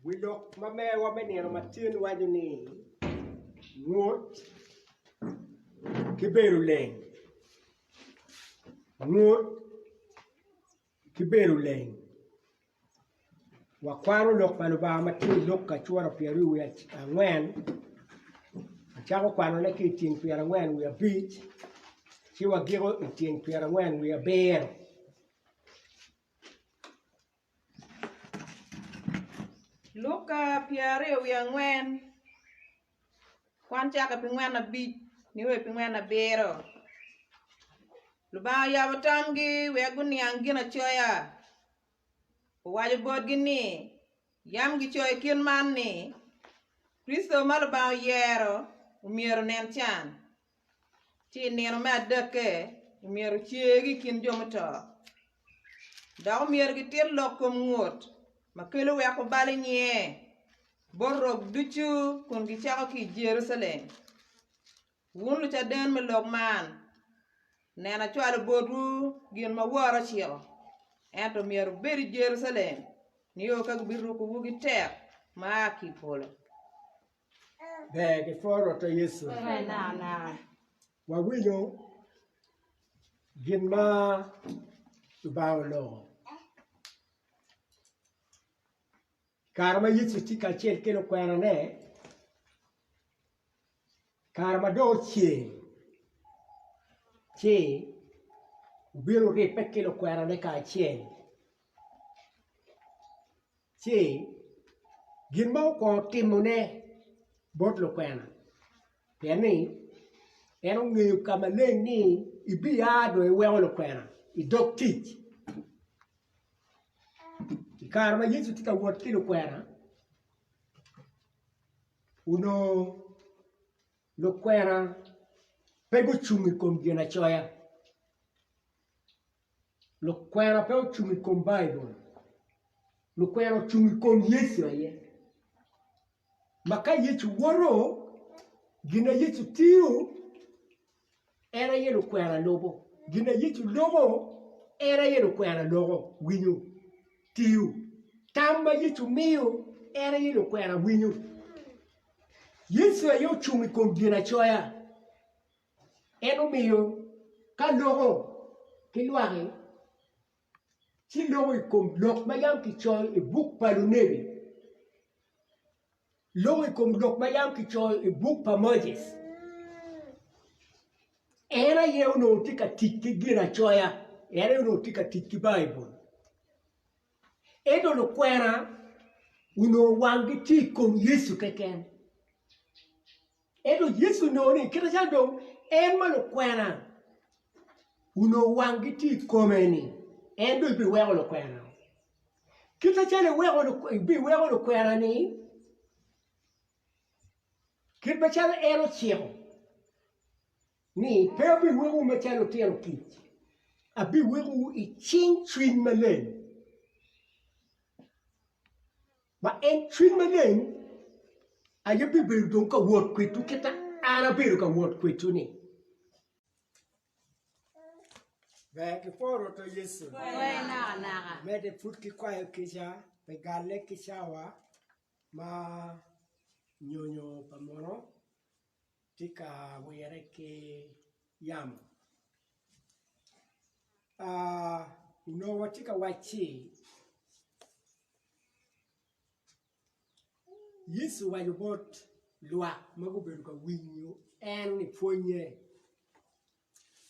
Wi lok ma mewa me nino matin waco ni, Ngut ki bedo leng, ngut ki bedo leng. Wakwano lok pa Lubanga ma tye i Luka cura pyeraryo wiye angwen, wacako kwanone ki i tyeng pyerangwen wiye abic ci wagiko i tyeng pyerangwen wiye abiro. Luka 24, kwan cakke pi ngwen abic nio wa pi ngwen abiro. Lubanga oyabo tamgi wek guniang ginacoya. Owaco botgi ni, Yam gicoyo kit man ni, Kricito ma Lubanga oyero myero onen can, ci i nino me adekke myero ocergi i kin jo muto. Dok omyero gitit lok kom ngut ma kelo weko bal i nyinge bot rok ducu kun gicako ki i Jerucalem. Wun lucaden me lok man, nen acwalo botwu gin ma Wora ociko, ento myero wubed i Jerucalem nio ka gibirukowu ki tek ma a ki i polo. Ber kipwo Rwotwa Yecu. Wawinyo gin ma Lubanga oloko. I kare ma Yecu tye kacel ki lukwenane, kare ma dong ocer ci obino oribbe ki lukwenane kacel ci gin ma okwongo timone bot lukwena pien ni en ongeyo ka maleng ni ebia dong eweko lukwena i dog tic. I kare ma Yecu tye ka wot ki lukwena, onongo lukwena pe gucung i kom ginacoya, lukwena pe ocung i kom Baibul, lukwena ocung i kom Yecu aye. Ma ka Yecu woto, gin ma Yecu tiyo en aye lukwena lubo, gin ma Yecu loko en aye lukwena loko, winyo, tiyo, tam ma Yecu miyo en aye lukwena winyo. Yecu aye ocung i kom ginacoya, en omiyo ka loko ki lwaki ci loko i kom lok ma yam kicoyo i buk pa lunebi, loko i kom lok ma yam kicoyo i buk pa Moses. En aye onongo tye ka tic ki Ginacoya, en aye onongo tye ka tic ki Baibul. Ento lukwena onongo wanggi tye i kom Yecu keken. Ento Yecu onongo ni kit macalo dong en ma lukwena onongo wanggi tye i kome-ni, en dong ebiweko lukwena. Kit macalo ebiweko lukwena-ni, kit macalo en ociko ni pe abiwekowu macalo lutino kic, abiwekowu i cing cwiny maleng. Ma en Cwiny Maleng aye bibedo dong ka wot kwedwu kit ma an abedo ka wot kwedwu-ni. Ber kipwo Rwotwa Yecu. Medde pud ki kwayo kica pi galle ki cawa ma nyonyo pa muno tye ka wire ki yamo. Onongo watye ka wacci Yecu owaco bot lwak ma gubedo ka winyo en i pwonye,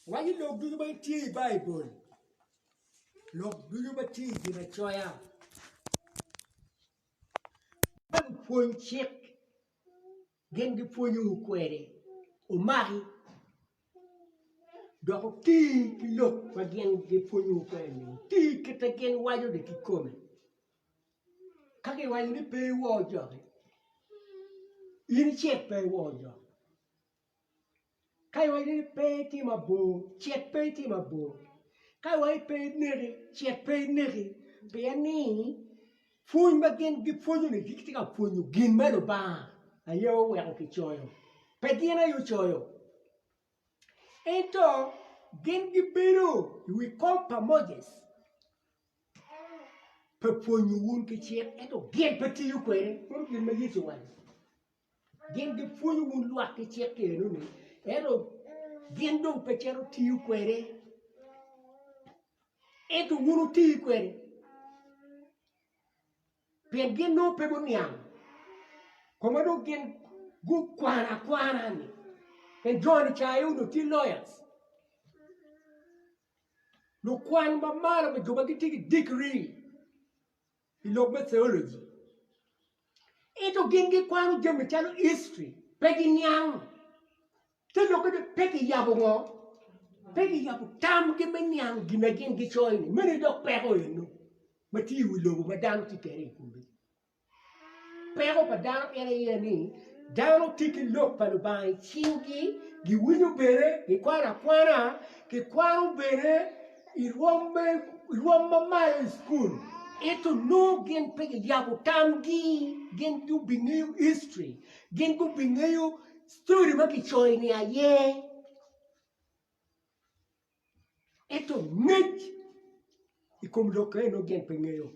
owaco lok ducu ma tye i Baibul, lok ducu ma tye i Ginacoya, ma lupwony cik Gin gipwonyowu kwede, wumaki, dok wuti ki lok ma gin gipwonyowu kwede-ni, wuti kit ma gin waco-ni kikome. Ka giwaco ni pe iwor jogi, in icit pe iwor jogi. Ka iwaco ni pe itim abor, cit pe itim abor. Ka iwaco ni pe ineki, cit pe ineki. Pien ni pwony ma gin gipwonyo-ni gitye ka pwonyo gin ma Lubanga aye oweko kicoyo, pe gin aye ocoyo. Ento gin gibedo i wi kom pa Moses. Pe pwonyo wun ki cik, ento gin pe tiyo kwede. Meno gin ma Yecu owaco. Gin gipwonyo wun lwak ki cik eno-ni, ento gin dong pe cito tiyo kwede. Ento wun wuti kwede, pien gin nongo pe guniang koma dong gin gukwano akwana-ni. Pien jo-ni ca aye onongo tye lawyers. Lukwan ma malo me jo ma gitye ki digiri i lok me theology ento gin gikwano jami calo history pe giniang te lokke ni pe giyabo ngo pe giyabo tamgi me niang gin ma gin gicoyo ni meno dok peko eno ma tye i wi lobo ma dano tye kwede i kome. Peko pa dano en aye ni dano tye ki lok pa Lubanga i cinggi, giwinyo bene, gikwano akwana, kikwano bene i rwom ma malo i cukul ento nongo gin pe giyabo tamgi, gin gubingeyo history, gin gubingeyo story ma kicoyo-ni aye. Ento ngec i kom lok eno gin pe ngeyo.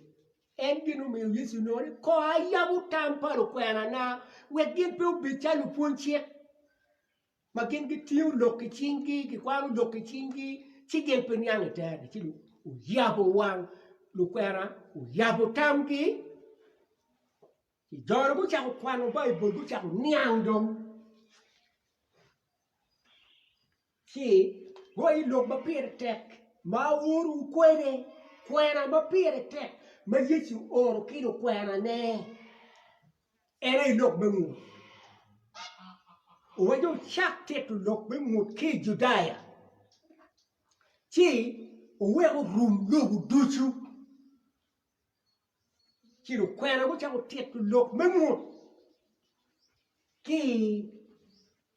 En gin omiyo Yecu onongo ni, Kong ayabo tam pa lukwenana wek gin pe obed calo lupwony cik ma gin gitiyo lok i cinggi, gikwano lok i cinggi, ci gin pe niang i tere. Ci oyabo wang lukwena, oyabo tamgi, ci jo-ni gucako kwano Baibul, gucako niang dong. Ci goyo lok ma pire tek ma aorowu kwede, kwena ma pire tek ma Yecu ooro ki lukwenane, en aye lok me ngut. Owaco wucak tito lok me ngut ki i Judaya, ci wuwek orum lobo ducu. Ci lukwena gucako tito lok me ngut ki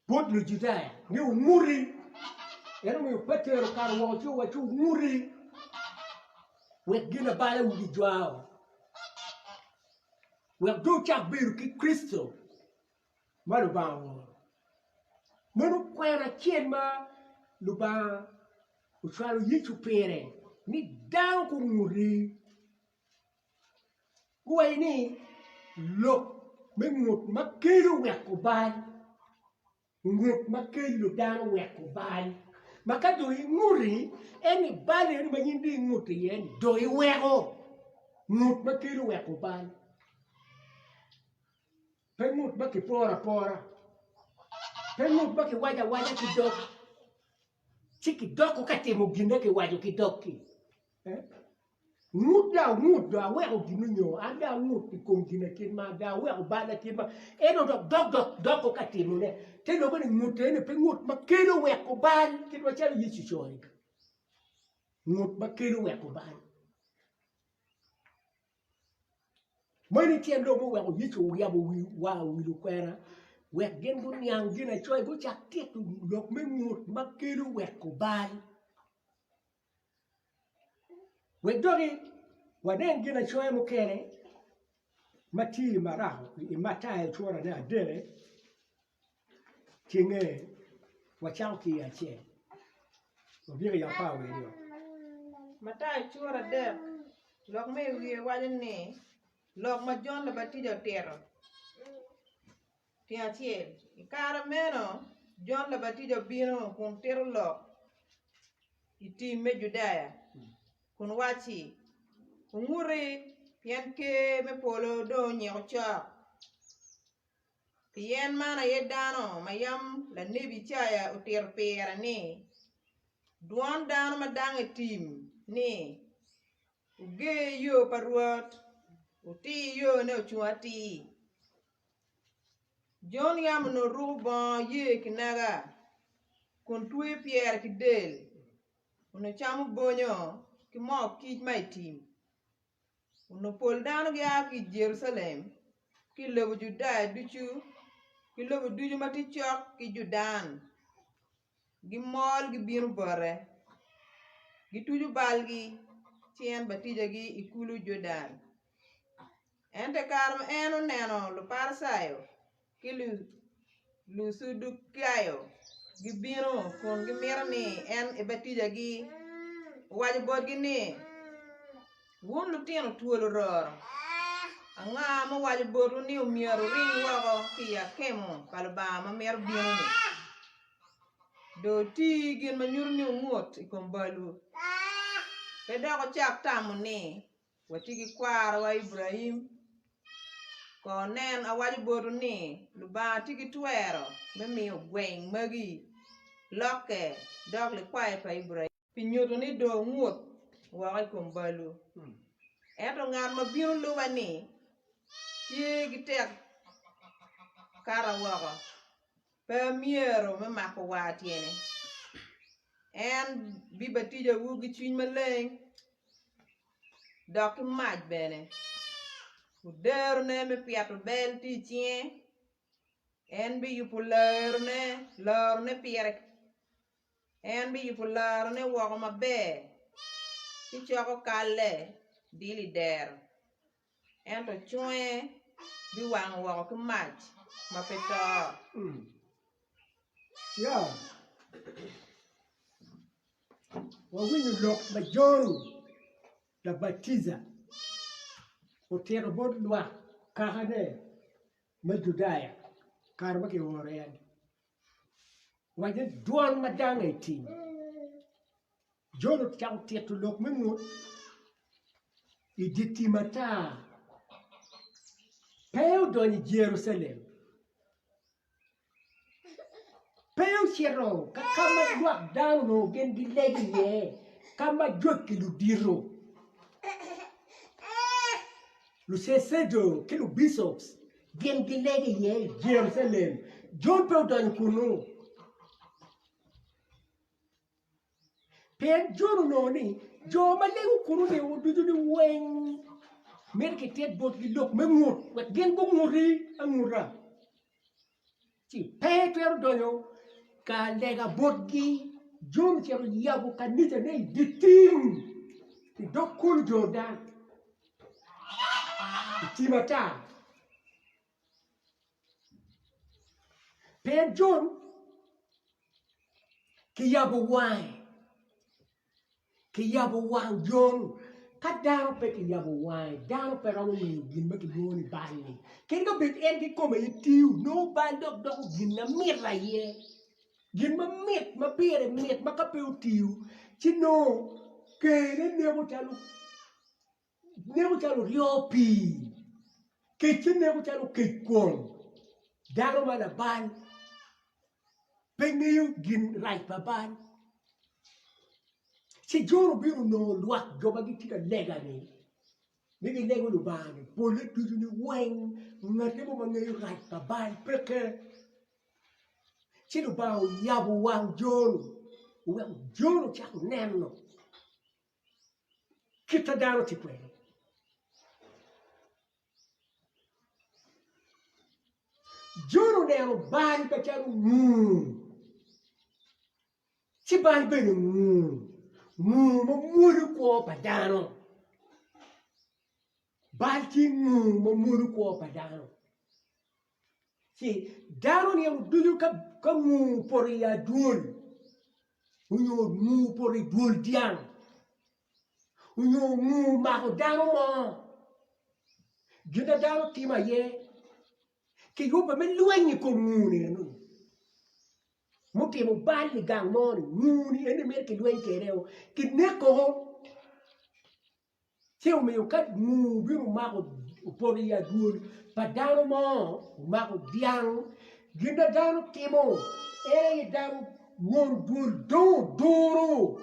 bot Lujudaya ni wunguti. En omiyo Petero okato woko ci owacci wunguti wek ginabalawu gijwao, wek dong wucak bedo ki Kricito ma Lubanga ooro. Meno kwena acel ma Lubanga ocwalo Yecu pire ni dano gunguti. Guwaco ni lok me ngut ma kelo weko bal, ngut ma kelo dano weko bal. Ma ka dong inguti, en ni bal eno ma in dong ingut iye-ni dong iweko, ngut ma kelo weko bal. Pe ngut ma kiporo apora, pe ngut ma kiwaco awaca ki dog, ci kidoko ka timo gin ma kiwaco ki dog-ki. Ngut dong angut dong aweko gin onyo an dong angut i kom gin akit man dong aweko bal akit man ento dok dok dok doko ka timone te loko ni ngut eni pe ngut ma kelo weko bal kit macalo Yecu ocoyo ngut ma kelo weko bal. Meno tyen lok muweko Yecu oyabo war wi lukwena wek gin guniang ginacoya gucak tito lok me ngut ma kelo weko bal. Wek doki wanen ginacoya mukene ma tye i Marako, i Matayo curane adeke cenge wacako ki i acel wagiko i 12. Matayo cura adek, lok ma i wiye waco ni, Lok ma Jon Labatija otito. Tyen acel, i kare meno Jon Labatija obino kun tito lok i tim me Judaya, kun wacci, Wunguti, pien ker me polo dong onyiko cok. Pien man aye dano ma yam lanebi Icaya otito pire ni, 'Dwon dano ma dange i tim ni, Wuger yo pa Rwot, wutir yone ocung atir. Jon yam onongo ruko bongo yer kinaga, kun tweyo pyere ki del, onongo camo bonyo ki moo kic ma i tim. Onongo pol dano gia ki i Jerucalem, ki i lobo Judaya ducu, ki lobo ducu ma tye cok ki Jordan, gimol gibino bote, gituco balgi, ci en batijagi i kulu Jordan. Ento i kare ma en oneno Luparicayo ki Lucudukayo gibino kun gimito ni en ebatijagi, owaco botgi ni. Wun lutino twol ororo, anga ma owaco botwu ni omyero wuring woko ki i akemo pa Lubanga ma mito bino-ni? Dong wuti gin ma nyuto ni wungut i kom balwu. Pe dok wucak tamo ni, 'Watye ki kwarowa Ibraim. Ko nen, awaco botwu ni, Lubanga tye ki twero me miyo gweng magi lokke dok likwayo pa Ibraim. Pi nyuto ni dong wungut woko i kom balwu. Ento ngat ma bino luba-ni tye ki tek kata woko, pe myero me mako war tyene. En bibatijawu ki cwiny maleng dok ki mac bene. Oderone me pyeto bel tye i cinge, en biyubo lerone, lorone pire. En biyubo larone woko maber, ci coko kalle dilo i dero, ento conge biwango woko ki mac ma pe to. Ya, wawinyo lok ma Jon Labatija otito bot lwak kakane me Judaya kare ma kioro en. Wac ni dwon ma dange i tim. Jon ocako tito lok me ngut i dye tim ata. Pe odonyo i Jerucalem. Pe ocito ka ka ma lwak dano onongo gin gilego iye, ka ma jwag ki ludito, lucesedo ki lubicops Gin gilego iye i Jerucalem. Jon pe odonyo kunnu. Pien Jon onongo ni jo ma lego kunnu-ni ducu ni weng myero kitit botgi lok me ngut wek gin gunguti anguta. Ci pe etwero donyo ka lega botgi. Jon ocito oyabo kanicane i dye tim i dog kulu Jordan i tim ata. Pien Jon kiyabo wange. Kiyabo wang Jon. Ka dano pe kiyabo wange, dano pe romo ngeyo gin ma kilwongo ni bal-li. Kadi ka bed en kikome aye tiyo, nongo bal dok doko gin ma mit aye. Gin ma mit, ma pire mit ma ka pe otiyo, ci nongo kene neko calo neko calo oryo pii, kecce neko calo kec kwon. Dano ma labal pe ngeyo gin rac pa bal. Ci Jon obino onongo lwak jo ma gitye ka lega-ni, ni gilego Lubanga-ni polle ducu ni weng ngate mo ma ngeyo rac pa bal peke. Ci Lubanga oyabo wang Jon oweko Jon ocako neno kit ma dano tye kwede. Jon oneno bal macalo nguu, ci bal bene nguu, nguu ma mwodo kwo pa dano. Bal tye nguu ma mwodo kwo pa dano. Ci dano nino ducu ka nguu opoto i adwol onyo nguu opoto i dwol dyang onyo nguu omako dano mo, gin ma dano timo aye kiyubbe me lweny i kom nguu-ni enoni mutimo bal i gang mo-ni nguu-ni eni myero kilweny kwede-o kineko. Ci omiyo ka nguu obino omako opoto i adwol pa dano mo, omako dyang, gin ma dano timo en aye dano won dwol dong oduro,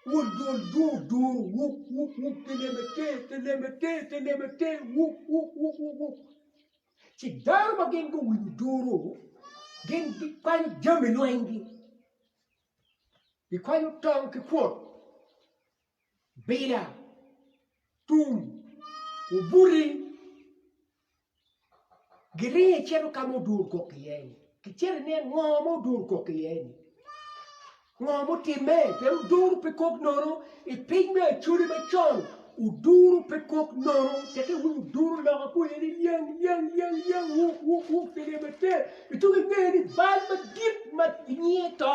won dwol dong oduro wuk wuk wuk teleme te teleme te teleme te wuk wuk wuk wuk ci dano ma gin guwinyo duro gin gikwanyo jami lwenygi. Gikwanyo tong ki kwot, bila, tum, obuti, giringo icito ka ma odur kok iye-ni. Gicito inen ngo ma odur kok iye-ni, ngo mutimme pien oduro pe kok nono i piny me Acholi macon oduro pe kok nono teke iwinyo oduro loko kwo iye ni lyang lyang lyang lyang wuk wuk wuk teleme te ituko inge ni bal madit ma nyinge to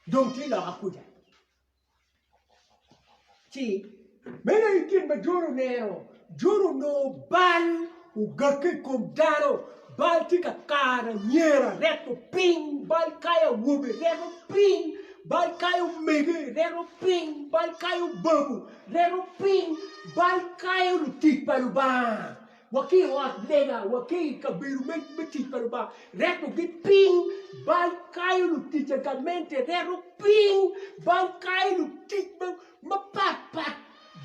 dong tye loka kuca. Ci meno aye gin ma Jon oneno. Jon onongo bal ogakke i kom dano, bal tye ka karo anyira reto piny, bal kayo awobe reto piny, bal kayo omege reto piny, bal kayo babu reto piny, bal kayo lutic pa Lubanga wa ki i ot lega wa ki i kabedo me tic pa Lubanga retogi piny, bal kayo lutic a gamente reto piny, bal kayo lutic mapat pat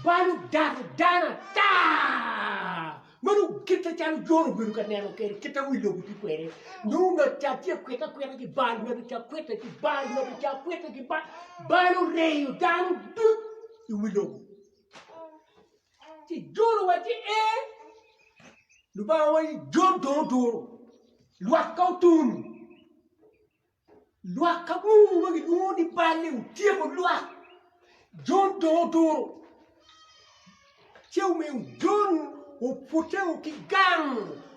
balo dato dano ata. Meno kite calo Jon obedo ka neno kwede kite wi lobo tye kwede. Nongo ngat ca tye akwita akwita ki bal, ngat ca kwite ki bal, ngat ca kwite ki bal. Bal oreyo dano duc i wi lobo. Ci Jon owacci, Ee, Lubanga owaco ni Jon dong oduro lwak ka otum. Lwak ka bur ma gilwongo ni bal-li otyeko lwak, Jon dong oduro. Ci omiyo Jon oputeo ki gang,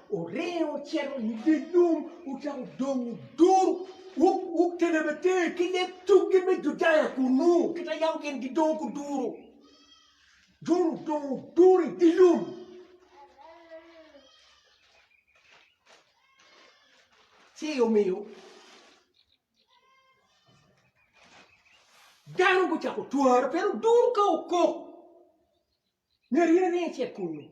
oringo ocito i dye lum, ocako dongo dur Uktelebete ki leb tuggi me Judaya kunnu, kit ma yam gin gidongo ki oduro. Jon odongo odur i dye lum. Ci omiyo dano gucako twaro pien oduro ka okok myero in iring icit kunnu.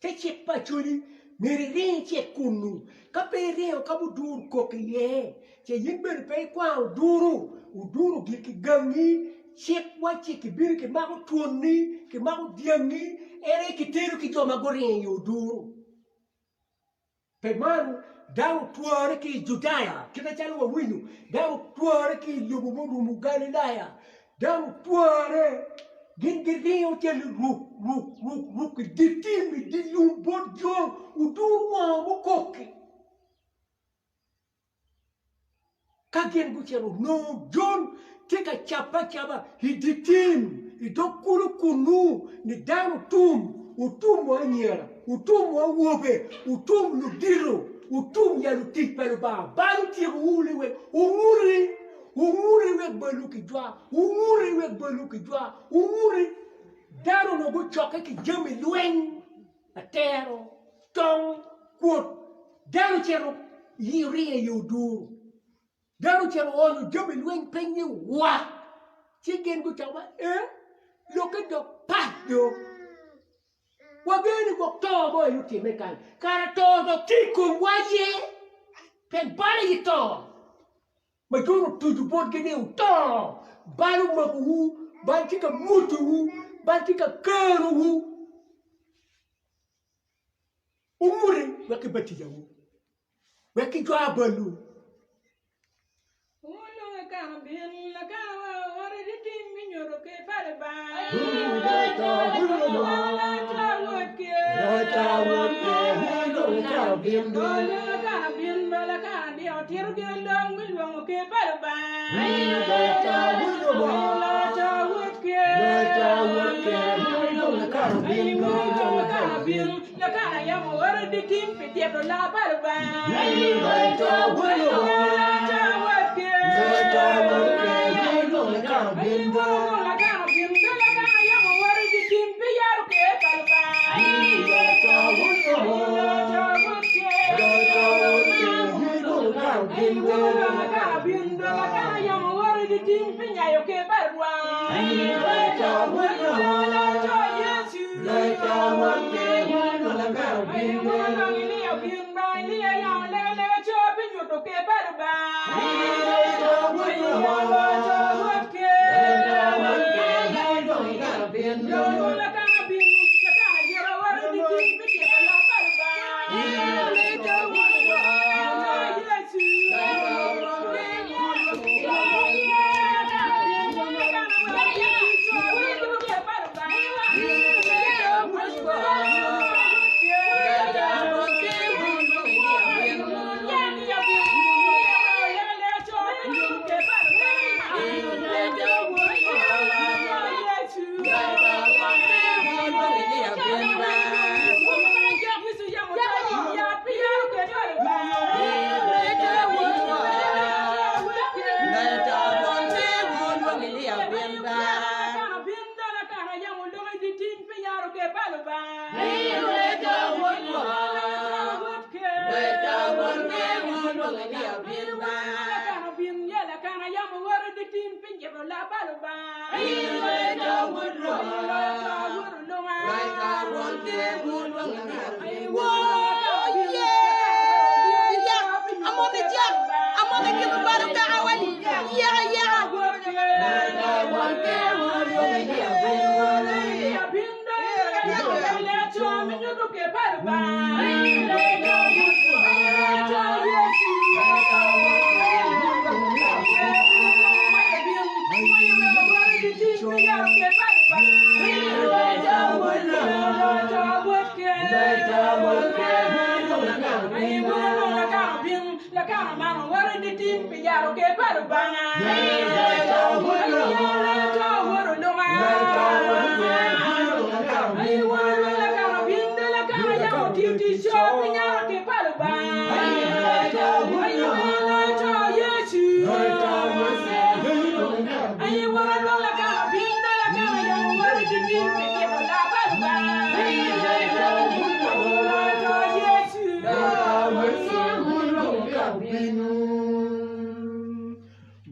Te cik pa Acholi myero iring icit kunnu ka pe iringo ka ma oduro okok iye ce in bene pe ikwango oduro, oduro ogik ki gangi cik wacci kibino kimako twonni kimako dyangi en aye kitero ki jo ma guringo i oduro. Pi man, dano otwere ki i Judaya, kit macalo wawinyo, dano otwere ki i lobo murumo Galilaya, dano otwere, gin giringo calo ruk, ruk, ruk, ruk i dye tim, i dye lum bot jo odur ngo mukok-ki. Ka gin gucito onongo Jon tye ka cabbe acaba i dye tim i dog kulu kunnu ni dano otum, otum wa anyira, otum wa awobe, otum ludito, otum ya lutic pa Lubanga. Bal otyekowu liweng, wunguri, wunguri wek balwu kijwa, wunguri wek balwu kijwa, wunguri. Dano onongo gucokke ki jami lweny. Atero, tong, kwot, dano ocito oringo i oduru, dano ocito oonyo jami lweny piny ni wa, ci gin gucako wa ee lokke dok pat do, wageno ni gwok to mo aye otimme kany, kara to dok tye i komwa aye, pien bal aye to. Ma Jon otuco botgi ni, Wuto! Bal omakowu, bal tye ka mwodowu, bal tye ka kerowu. Wunguti wek kibatijawu, wek kijwa balwu.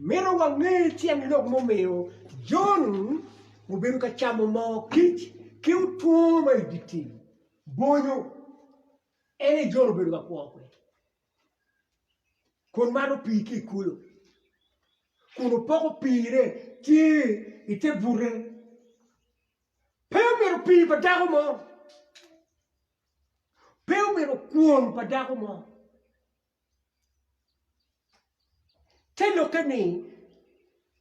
Mito wange tyen lok mumiyo Jon obedo ka camo moo kic ki otwongo ma i dye tim, bonyo. En aye Jon obedo ka kwo kwede, kun mato pii ki i kulu, kun opoko piine tye i te bute. Pe omito pii pa dako mo, pe omito kwon pa dako mo. Te lokke ni,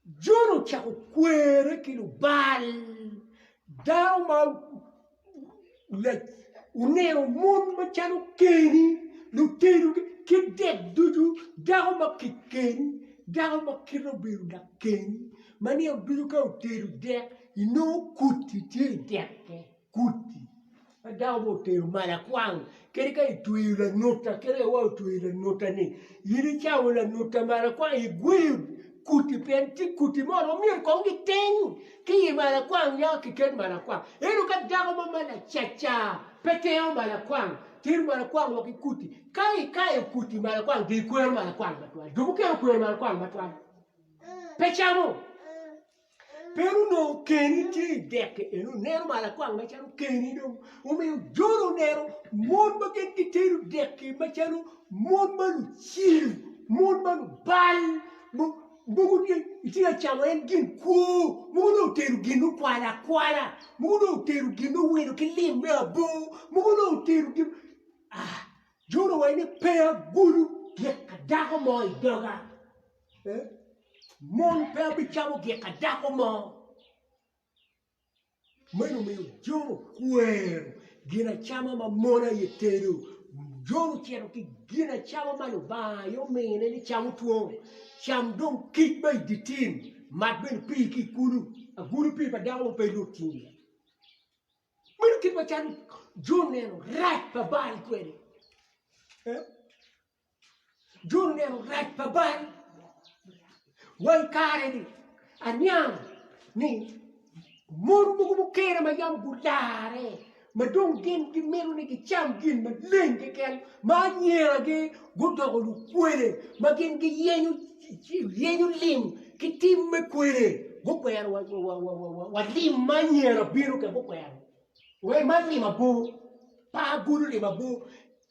Jon ocako kwere ki lubal, dano ma oneno mon macalo keni, lutedo ki dek ducu, dako ma kikeni, dako ma kite obedo lakeni, ma nino ducu ka otedo dek inongo koti tye i dekke. Kuti ma dako mo otero malakwang kadi ka itweyo lanuta kadi wa otweyo lanuta ni in icamo lanuta malakwang igweyo kuti pien tye kuti mo ma myero kong giteng ki i malakwang yaka kiket malakwang ento ka dako mo ma lacaca pe tengo malakwang tero malakwang wa ki kuti ka ikayo kuti malakwang dong ikwero malakwang matwal jo mukene okwero malakwang matwal pe camo. Pe onongo keni tye i dek eno neno malakwang macalo keni dong omiyo Jon oneno mon ma gin gitedo dek-ki macalo mon ma lucilo, mon ma lubal mogo tye ka camo en gin kwo mogo dong otedo gin okwalo akwala mogo dong otedo gin owilo ki lim me abor mogo dong otedo gin ah Jon owaco ni pe agudo gik ka dako mo i doga. Mon pe abicamo gik ka dako mo. Meno omiyo Jon okwero ginacama ma mon aye tedo. Jon ocito ki ginacama ma Lubanga aye omine ni cam otwo, cam dong kic ma i dye tim, mat bene pii ki i kulu, agulu pii pa dako mo pe ilut cingi iye. Meno kit macalo Jon oneno rac pa bal kwede. Jon oneno rac pa bal wa i kare-ni. Aniang ni mon mogo mukene ma yam gularre ma dong gin gimito ni gicam gin maleng keken ma anyiragi gudoko lukwele ma gin giyenyo lim ki tim me kwele gukwero wa lim ma anyira bino kwede gukwero. Wek man lim abor, pe agudo lim abor,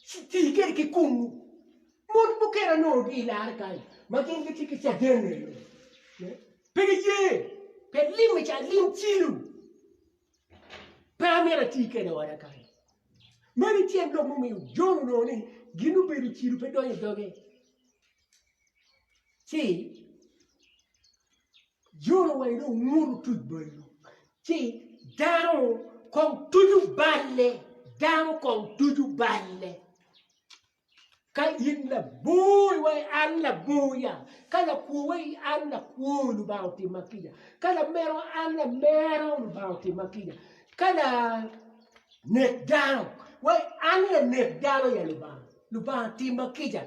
ci ti kwede ki kunnu. Mon mukene anongo gi i lare kany ma gin gitye ki caden eno pe giye pe lim ca lim cilo pe amito ati kwede i oda kany. Meno tyen lok mumiyo Jon onongo ni gin obedo cilo pe donyo i doge ci Jon owaco ni wungut wutuc balwu, ci dano kong tuco balle, dano kong tuco balle. Ka in labor iwaci an labor ya, ka lakwo iwaci an lakwo Lubanga otima kica, ka lamero an lamero Lubanga otima kica, ka lanek dano iwaci an lanek dano ya Lubanga, Lubanga otima kica.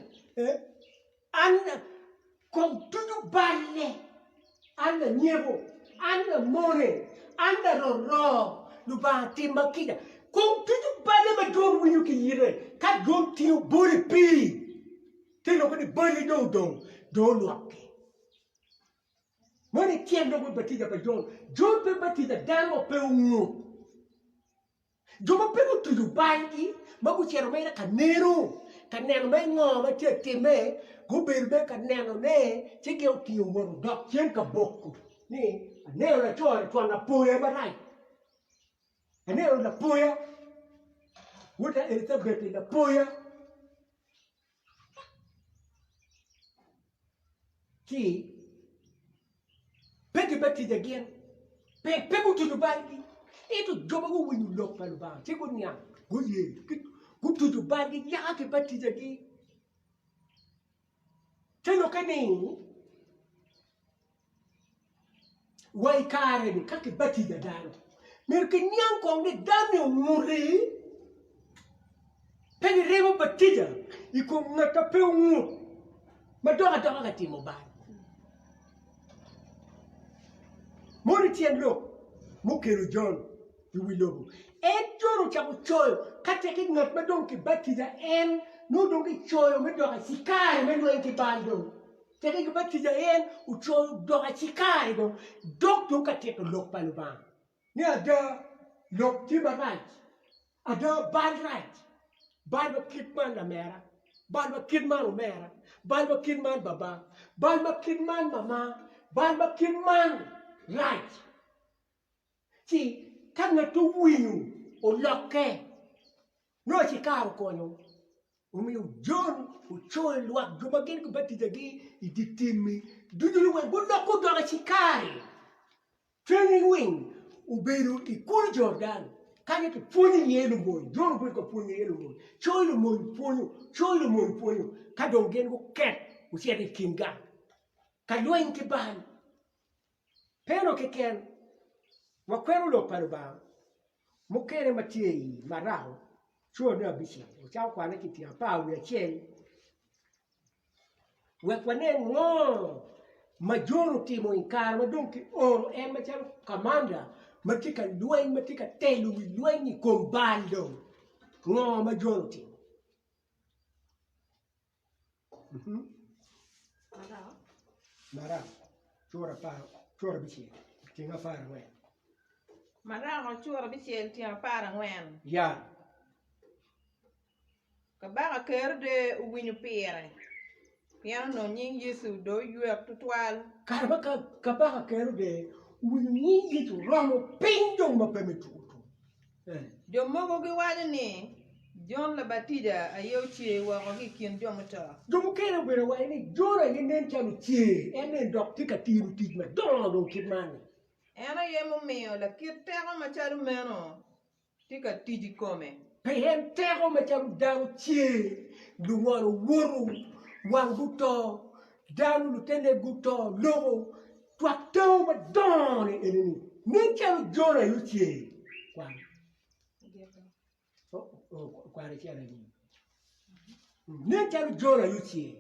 An kom ducu balle, an lanyeko, an lamone, an laroro. Lubanga timma kica. Kong tuco balle ma Jon winyo ki yite, ka Jon tingo bol i pii, te lokke ni balli dong odong, dong olwokki. Meno aye tyen lok me batija pa Jon. Jon pe batija dano ma pe ongut. Jo ma pe gutuco balgi, ma gucito mere ka neno, ka neno mere ngo ma tye ka timme, gubedo mere ka nenone, ci gin otingo wot odok cen ka boko ni, Aneno laco-ni twon lapoya marac, aneno lapoya, wod pa Elicabet-ti lapoya. Ci pe gibatija gin, pien pe gutuco balgi. Ento jo ma guwinyo lok pa Lubanga ci guniang, guye, gutuco balgi yaka kibatijagi. Te lokke ni, Wa i kare-ni ka kibatija dano, myero kiniang kong ni dano-ni ongut-ti. Pe girimo batija i kom ngat ma pe ongut ma dok adoka ka timo bal. Mono tyen lok mukelo Jon i wi lobo. En Jon ocako coyo ka tekki ngat ma dong kibatija en nongo dong kicoyo me dok acikari me lweny ki bal dong. Tekki gibatija en ocoyo dok acikari dong dok dong ka tito lok pa Lubanga ni ada lok tye marac, ada bal rac, bal ma kit man lamera, bal ma kit man omera, bal ma kit man baba, bal ma kit man mama, bal ma kit man rac. Ci ka ngat owinyo olokke, nongo acikari okonyo, omiyo Jon ocoyo lwak jo ma gin gibatijagi i dye tim-mi ducu ni wek gulokke odok acikari. Cwiny weng obedo i kulu Jordan, kanya kipwonyo iye lumony. Jon obedo ka pwonyo iye lumony, coyo lumony pwonyo, coyo lumony pwonyo, ka dong gin guket gucito i kin gang ka lweny ki bal. Pe eno keken, wakwero lok pa Lubanga mukene ma tye i Marako cura me abicel ocako kwane ki tyen 11 wek wanen ngo ma Jon otimo i kare ma dong kioro en macalo kamanda ma tye ka lweny ma tye ka telo wi lweny i kom bal dong ngo ma Jon otimo. Marako cura abicel tyeng 14. Kabaka Kerode owinyo pire, pien onongo nying Yecu dong oywek twatwal. Kare ma Kabaka Kerode owinyo nying Yecu oromo piny dong ma pe me tuko tuko. Jo mogo giwaco ni, Jon Labatija aye ocer woko ki i kin jo muto. Jo mukene obedo waco ni, Jon aye nen calo ocer, en nen dok tye ka tino tic madongo dong kit man-ni. En aye mumiyo lakit teko macalo meno tye ka tic i kome. Pe en teko macalo dano cer, lungolo woto, wang guto, dano lutene guto, loko, Twak tango madongo-ni eni-ni nen calo Jon aye ocer. Kwan. Kwan icito anyim. Nen calo Jon aye ocer.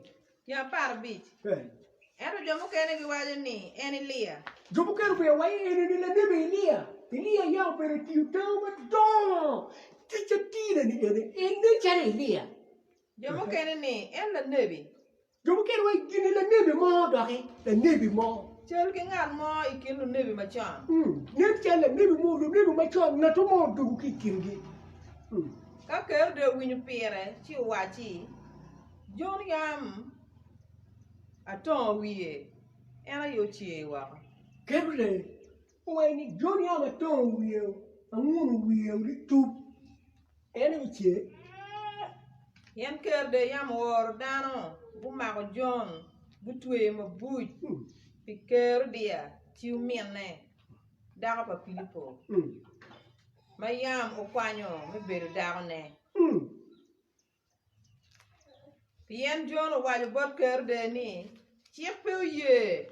Tyen 15. Ento jo mukene giwaco ni en Elia. Jo mukene obedo waco ni eni-ni lanebi Elia. Elia yam obedo tiyo tango madongo. Tic atine-ni eni, en nen calo Elia. Jo mukene ni en lanebi. Jo mukene waco gin-ni lanebi mo doki, lanebi mo. Cal ki ngat mo i kin lunebi macon. Nen calo lanebi mo, lunebi macon, ngat mo odwogo ki i kingi. Ka Kerode owinyo pire, ci owacci, Jon yam atongo wiye, en aye ocer woko. Kerode owaco ni, Jon yam atongo wiye, anguno wiye litup. En aye ocer. Pien Kerode yam ooro dano gumako Jon, gutweye i mabuc pi Kerodia ci ominne, dako pa Pilipo, ma yam okwanyo me bedo dakone. Pien Jon owaco bot Kerode ni, Cik pe oye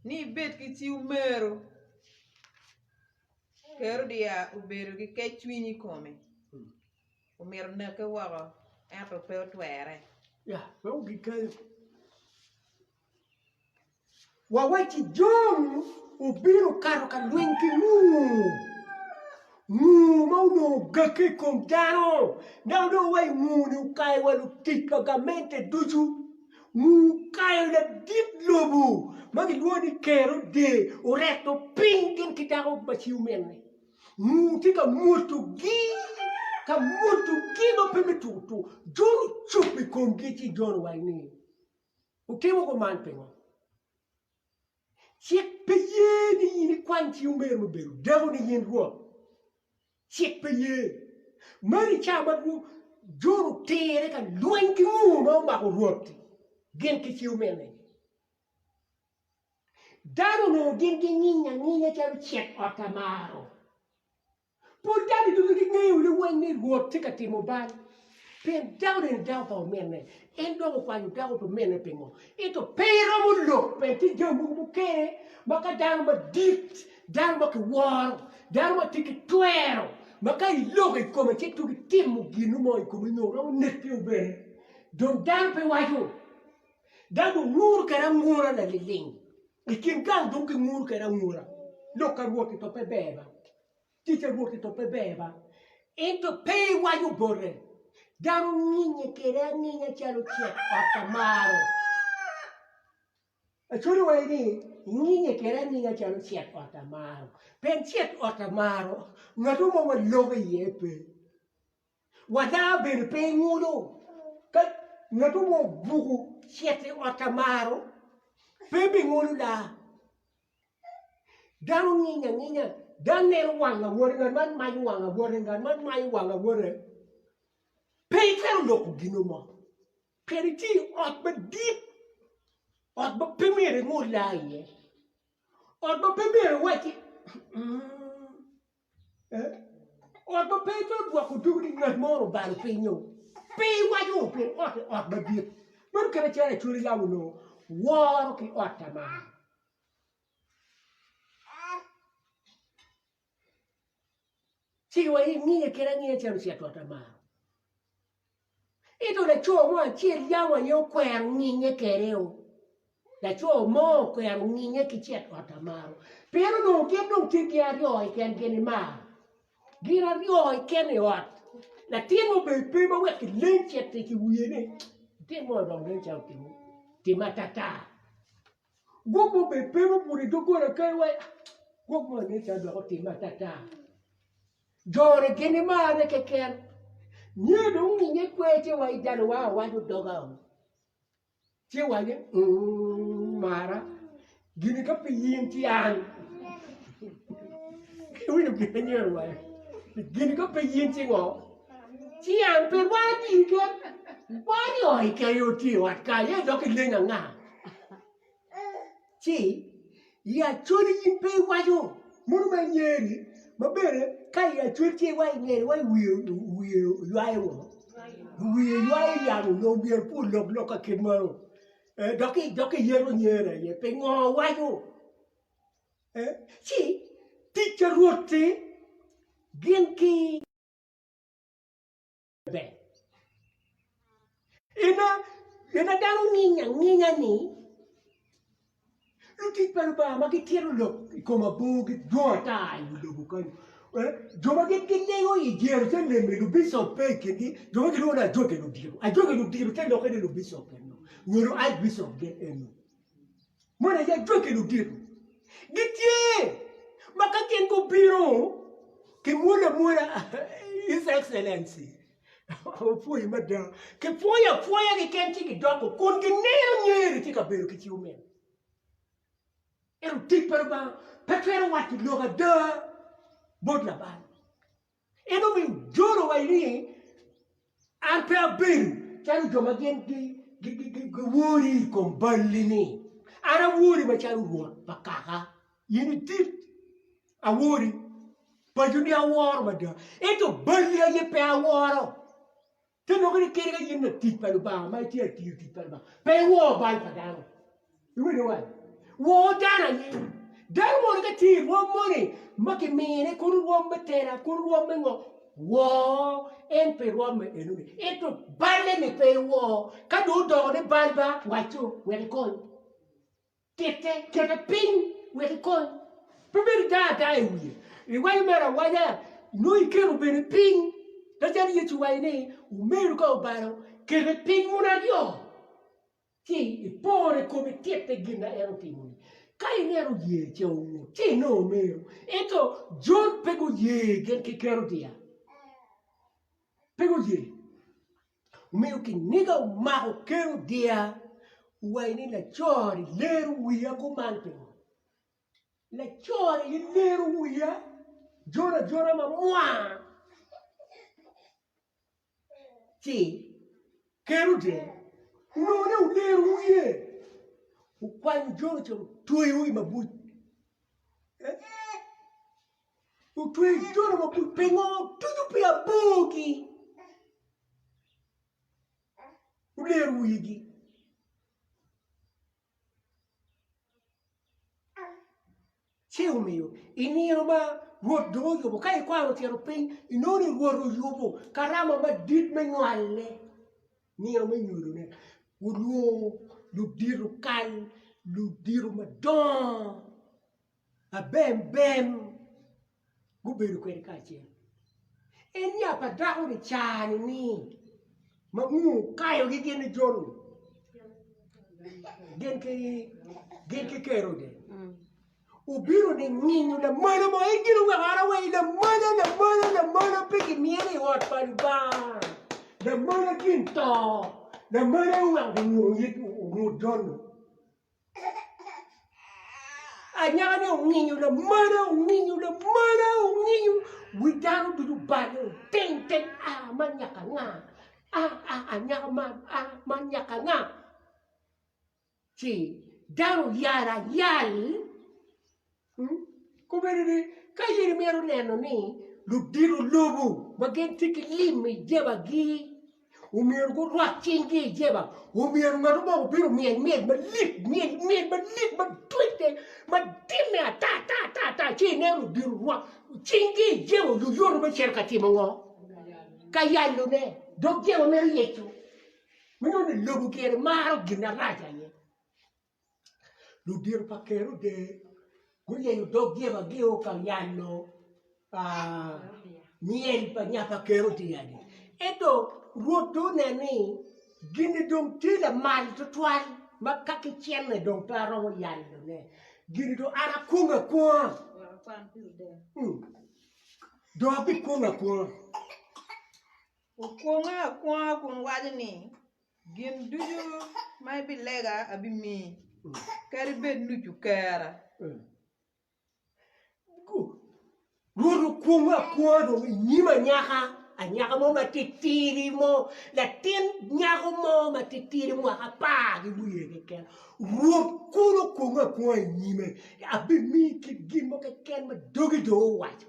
ni ibed ki ci omeru. Kerodia obedo ki keccwiny i kome, omito neke woko, ento pe otwere. Wawacci Jon obino okato ka lweny ki nguu. Nguu ma onongo ogakke i kom dano, dok dong wa i nguu-ni okayo wa lutic pa gamente ducu. Nguu okayo ladit lobo ma gilwongo ni Kerode oreto piny gin ki dako ma ci ominne. Nguu tye ka mwotogi, ka mwotogi ma pe me tuko tuko. Jon ocobo i komgi ci Jon owaco ni, Wutimo kuman pingo? Cik pe ye ni in ikwany ci omeru me bedo dako ni in Rwot. Cik pe ye. Meno i cawa ma Jon otere ka lweny ki nguu ma omako Rwot-ti gin ki ci omine. Dano onongo gin ginginyo anginya calo cet ot amaro. Pol dano ducu gingeyo liweng ni Rwot tye ka timo bal, pien dako eni dako pa ominne, en dok okwanyo dako pa ominne pingo? Ento pe iromo lok pien tye jami mogo mukene ma ka dano madit, dano ma kiworo, dano ma tye ki twero ma ka iloko i kome ci tuki timo gin mo i komi nyo romo neki bene dong dano pe waco. Dano dong nguru kwede angura laliling. I kin gang dong ginguru kwede angura. Lok ka Rwot-ti to pe ber ba? Tic a Rwot-ti to pe ber ba? Ento pe iwaco bote. Dano nginye kwede anginya calo cet ot amaro. Acholi waco ni, Nginye kwede anginya calo cet ot amaro. Pien cet ot amaro, ngat mo ma waloko iye pe. Wadaa bene pe ingulo. Ka ngat mo obuko cito i ot amaro, pe bingulo laa. Dano nginyo anginya, dano neno wang awote, ngat man manyo wang awote, ngat man manyo wang awote. Pe itwero loko gino mo, pien itye i ot madit, ot ma pe myero ingul laa iye, ot ma pe myero iwacci Ot ma pe itwero dwoko dugu ni ngat mo obalo piny-nyo, pe iwaco pien ot-ti ot madit. Meno kite calo Acholi yam onongo woro ki ot Tamar. Ci wa ingiye kede angiya calo ocito ot Tamar. Ento laco mo acel yam aye okwero nginye kwede-o. Laco mo okwero nginye ki cet ot amaro pien onongo gin dong tye gin aryo keken gin i mar. Gin aryo keken i ot. Latin mo obedo pe ma wek kileng cet-ti ki wiye ni latin mo dong nen calo otimo tim atata. Gwok mo obedo pe ma obuto i doggola kany wai gwok mo nen calo dok otimo atata. Joni gin imarre keken. Nyo dong nginye kwer ci wa idalo wa awaco doga o. Ci waco mm mara gini ka pe in ci an. Iwinjo gin anyero waco gini ka pe in ci ngo? Ci an pe wan adi keken wan i ot keken otye i ot kany ento dok ileng anga? Ci i Acholi in pe iwaco mono ma inyeri ma bene ka i Acholi ci iwaco ingeri iwaco wiye wiye oywayo ngo wiye ywayo yamo onongo myero pe olok lok ka kit meno dok dok iyeto nyeri aye pingo waco ci tic pa Rwot-ti gin ki Ber. Ina, ina dano nginyo anginya ni lutic pa Lubanga ma gitito lok i kom abor gidwong ata i wi lobo kany. Eh, jo ma gin gilingo i Jerucalem-mi lubicop pe i kingi, jo ma gilwongo ni ajwagi ludito. Ajwagi ludito te lokke ni lubicop eno, nyo lu-archbishop gin eno. Meno aye ajwagi ludito. Gitye ma ka gin gubino kimwolo amwola His Excellency opwoyi mada kipwoyo apwoya keken ci gidoko kun gineno nyeri tye ka bedo ki ci omin. Ento tic pa Lubanga pe twero waco lok ada bot labal. En omiyo jolo wa ni an pe abedo calo jo ma gin giwori i kom balli-ni, an awori macalo Rwot pa kaka, in idit, awori, paconi aworo mada, ento balli aye pe aworo. Te lok ni kadi ka in latic pa Lubanga ma itye ka tiyo tic pa Lubanga, pe iwor bal pa dano. Iwinjo wa? Wor dano aye. Dano moni ka tye i rwom moni ma kimine kono rwom me tela, kono rwom me ngo, wor en pi rwom me enoni. Ento balle ni pe iwor. Ka dong odoko ni bal ba, wacco wek ikony. Tite, kete piny wek ikony. Pe bed idaa adaa i wiye. Iwaco mere awaca. Nongo iketo bene piny, macalo Yecu owaco ni, Omeru ka obalo, kete piny wun aryo, ci ipore i kome ititte gin ma en otimo-ni. Ka ineno oye ce ongut, ci inongo omeru. Ento Jon pe guye gin ki Kerodia. Pe guye. Omiyo kiniga omako Kerodia, owaco ni, Laco-ni lero wiya kuman pingo? Laco-ni aye lero wiya jon ajona ma mwa ci Kerode onongo ni olero wiye okwanyo Jon ocito otweyo i mabuc otweyo Jon i mabuc pingo otuco pi abor-gi olero wigi. Ci omiyo i nino ma Rwot dong oyubo, ka ikwano ocito piny, inongo ni Rwot oyubo karama madit me nywale, nino me nywalone. Olwongo ludito kal, ludito madongo, abembem gubedo kwede kacel. En nya pa dako-ni ca-ni ni ma ngur okayogi gin ni jo-nu gin ki Kerode obino ninginyo lamalo mo en gin oweko an awaci lamalo lamalo lamalo pe kimyelo i ot pa Lubanga lamalo gin to lamalo aye oweko gingut jo-nu. Anyaka-ni onginyo lamalo, onginyo lamalo, onginyo wi dano ducu obale oting ting aa man nyaka anga, aa anyaka man aa man nyaka anga ci dano oyaro ayal. Kobedo ni ka in imito neno ni ludito lobo ma gin tye ki lim i jebagi omyero gurwak cinggi i jeba, omyero ngat mo obin omyel myel malik myel myel malik ma twite ma timme ata ata ata ata ci ineno ludito rwak cinggi i jeba oyotoyot me cito ka timo ngo? Ka yalone dog jeba mito yeco ma nongo ni lobo gire maro gin marac aye. Ludito pa Kerode guyenyo dog jebagio ka yalo myel pa nya pa Kerodia-ni. Ento Rwot dong oneno ni gin-ni dong tye lamal twatwal ma ka kicene dong pe aromo yalone. Gin-ni dong an akwongo akwonga, dong abikwongo akwonga. Okwonge akwonga kun waco ni, Gin ducu ma ibilega abimiyi, kadi bed nucu kerra. Rwot okwongo akwonga dong i nyim anyaka, anyaka mo matitidi mo, latin nyako mo matitidi mwaka apar ki wiye keken. Rwot kulu okwongo akwonga i nyime, abimiyi kit gin mo keken ma dogi dong owaco.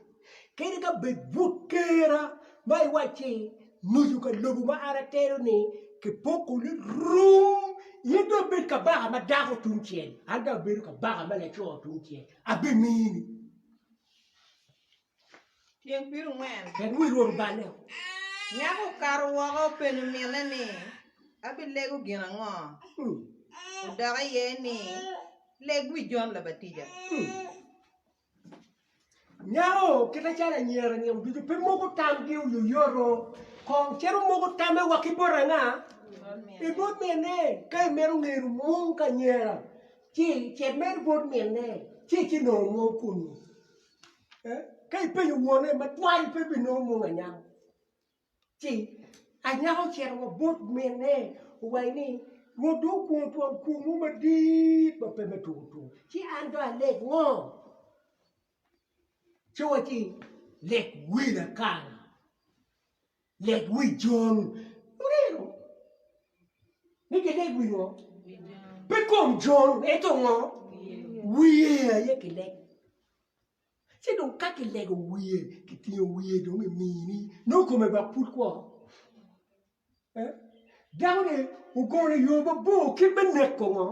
Kadi ka bed but kerra ma iwacci nucu ka lobo ma an atelo-ni kipoko ni rum, in dong ibed kabaka ma dako tungcel, an dong abedo kabaka ma laco tungcel, abimini. Tyeng 40. Wek wi Rwot oballe-o. Nyako okato woko openyo minne ni, Abilego gin ango? Odok iye ni, Leg wi Jon Labatija. Nyako kite calo anyira nino ducu pe moko tamgi oyoyoto kong cito moko tamme wa ki bot anga? I bot minne ka imito ngeyo mung ka anyira ci cit mere bot minne ci icinongo mung kunu ka ipenyo wonne matwal pe ibinongo mung anyaka. Ci anyaka ocito wa bot minne owaco ni, Rwot dong okwongo twon kwong mo madit ma pe me tuko tuko, ci an dong aleg ngo? Ci owacci, Leg wi lakana, leg wi Jon. Wuneno ni gileg wi ngo? Pe kom Jon, ento ngo? Wiye aye kileg. Ci dong ka kilego wiye, kitingo wiye dong i mini, nongo kome dok pud kwo. Dako-ni ogono yo mabor kit me neko ngo?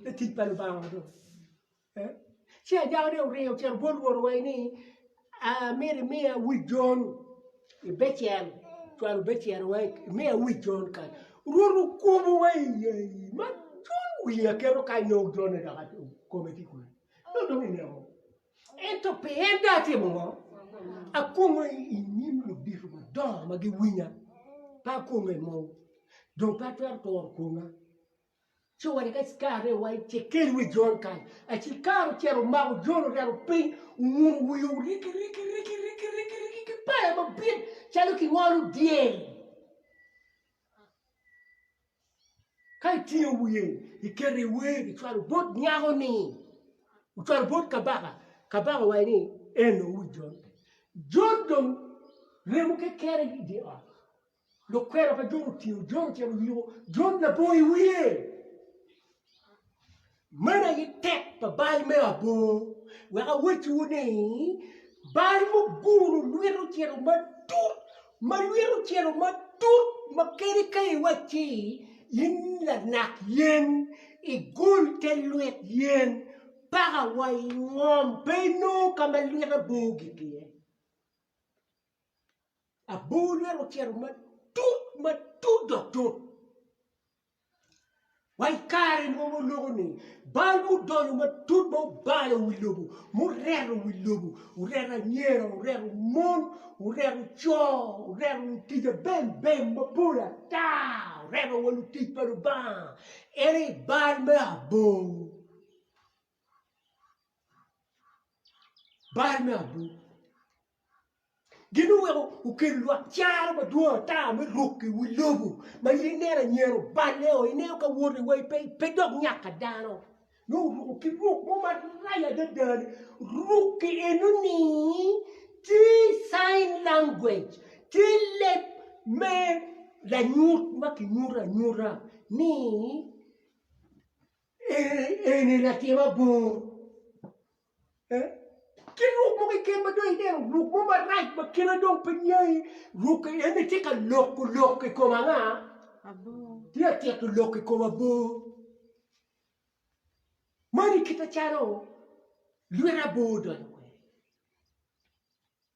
Latic pa Lubanga dong. Ci anyaka-ni oringo ocito bot Rwot owaco ni, Amito imiya wi Jon i Becel, cwalo Becel wa imiya wi Jon kany. Rwot okubo wa iye ma Jon wiye aketo kany nongo Jon-ni dok kome tye kwene. Nongo dong ineko. Ento pi en dong atimo ngo? Akwongo i nyim ludito madongo ma giwinya, pe akwongo i mowu, dong pe atwero turo kwonga. Ci owaco ki acikarne wa cekel wi Jon kany. Acikar ocito omako Jon oreto piny, onguno wiye riki riki riki riki riki riki ki pala mabit calo kingolo dyel. Ka itingo wiye iketo i wer icwalo bot nyako-ni, ocwalo bot kabaka, kabaka owaco ni eno wi Jon. Jon dong remo kekene i dye ot. Lukwena pa Jon otingo Jon ocito oyiko Jon labongo i wiye. Meno aye tek pa bal me abor. Wek awacciwu ni, bal muguno lwite ocito matut, ma lwite ocito matut ma kadi ka iwacci in lanak yen, igol te lwit yen paka wa i ngom, pe inongo ka ma lwite abor ogik iye. Abor lwite ocito matut matut dok tut. Wa i kare ma waloko ni bal mudonyo matut ma obalo wi lobo, mureto wi lobo, oreto anyira, oreto mon, oreto co, oreto lutic abembem mapol ata, oreto wa lutic pa Lubanga, en aye bal me abor. Bal me abor. Gin oweko okelo lwak caro madwong ata me ruk i wi lobo ma in ineno anyira oballe-o, ineno ka woti wai pe dok nyak ka dano. Nongo oruko ki ruk mo marac adada-ni, ruk-ki eno-ni tye sign language, tye leb me lanyut ma kinyuto anyuta ni eni latim abor. Ki ruk mo keken ma dong ineno ruk mo marac ma kite dong pe niangi, ruk eni tye ka loko lok i kom anga? Tye ka tito lok i kom abor. Meno kite calo lwet abor odonyo kwede.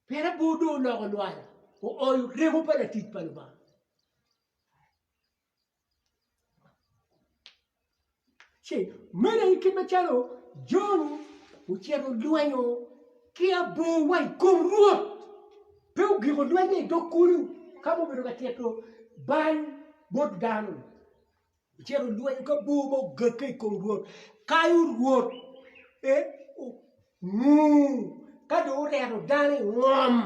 Pien abor dong oloko lwala, ooyo remo pa latic pa Lubanga. Ci meno aye kit macalo Jon ocito olwenyo ki abor wa i kom Rwot, pe ogiko lwenye i dog kulu ka ma obedo ka tito bal bot dano. Ocito olwenyo ki abor ma ogagge i kom Rwot, kayo Rwot ngur ka dong oreto dano i ngom.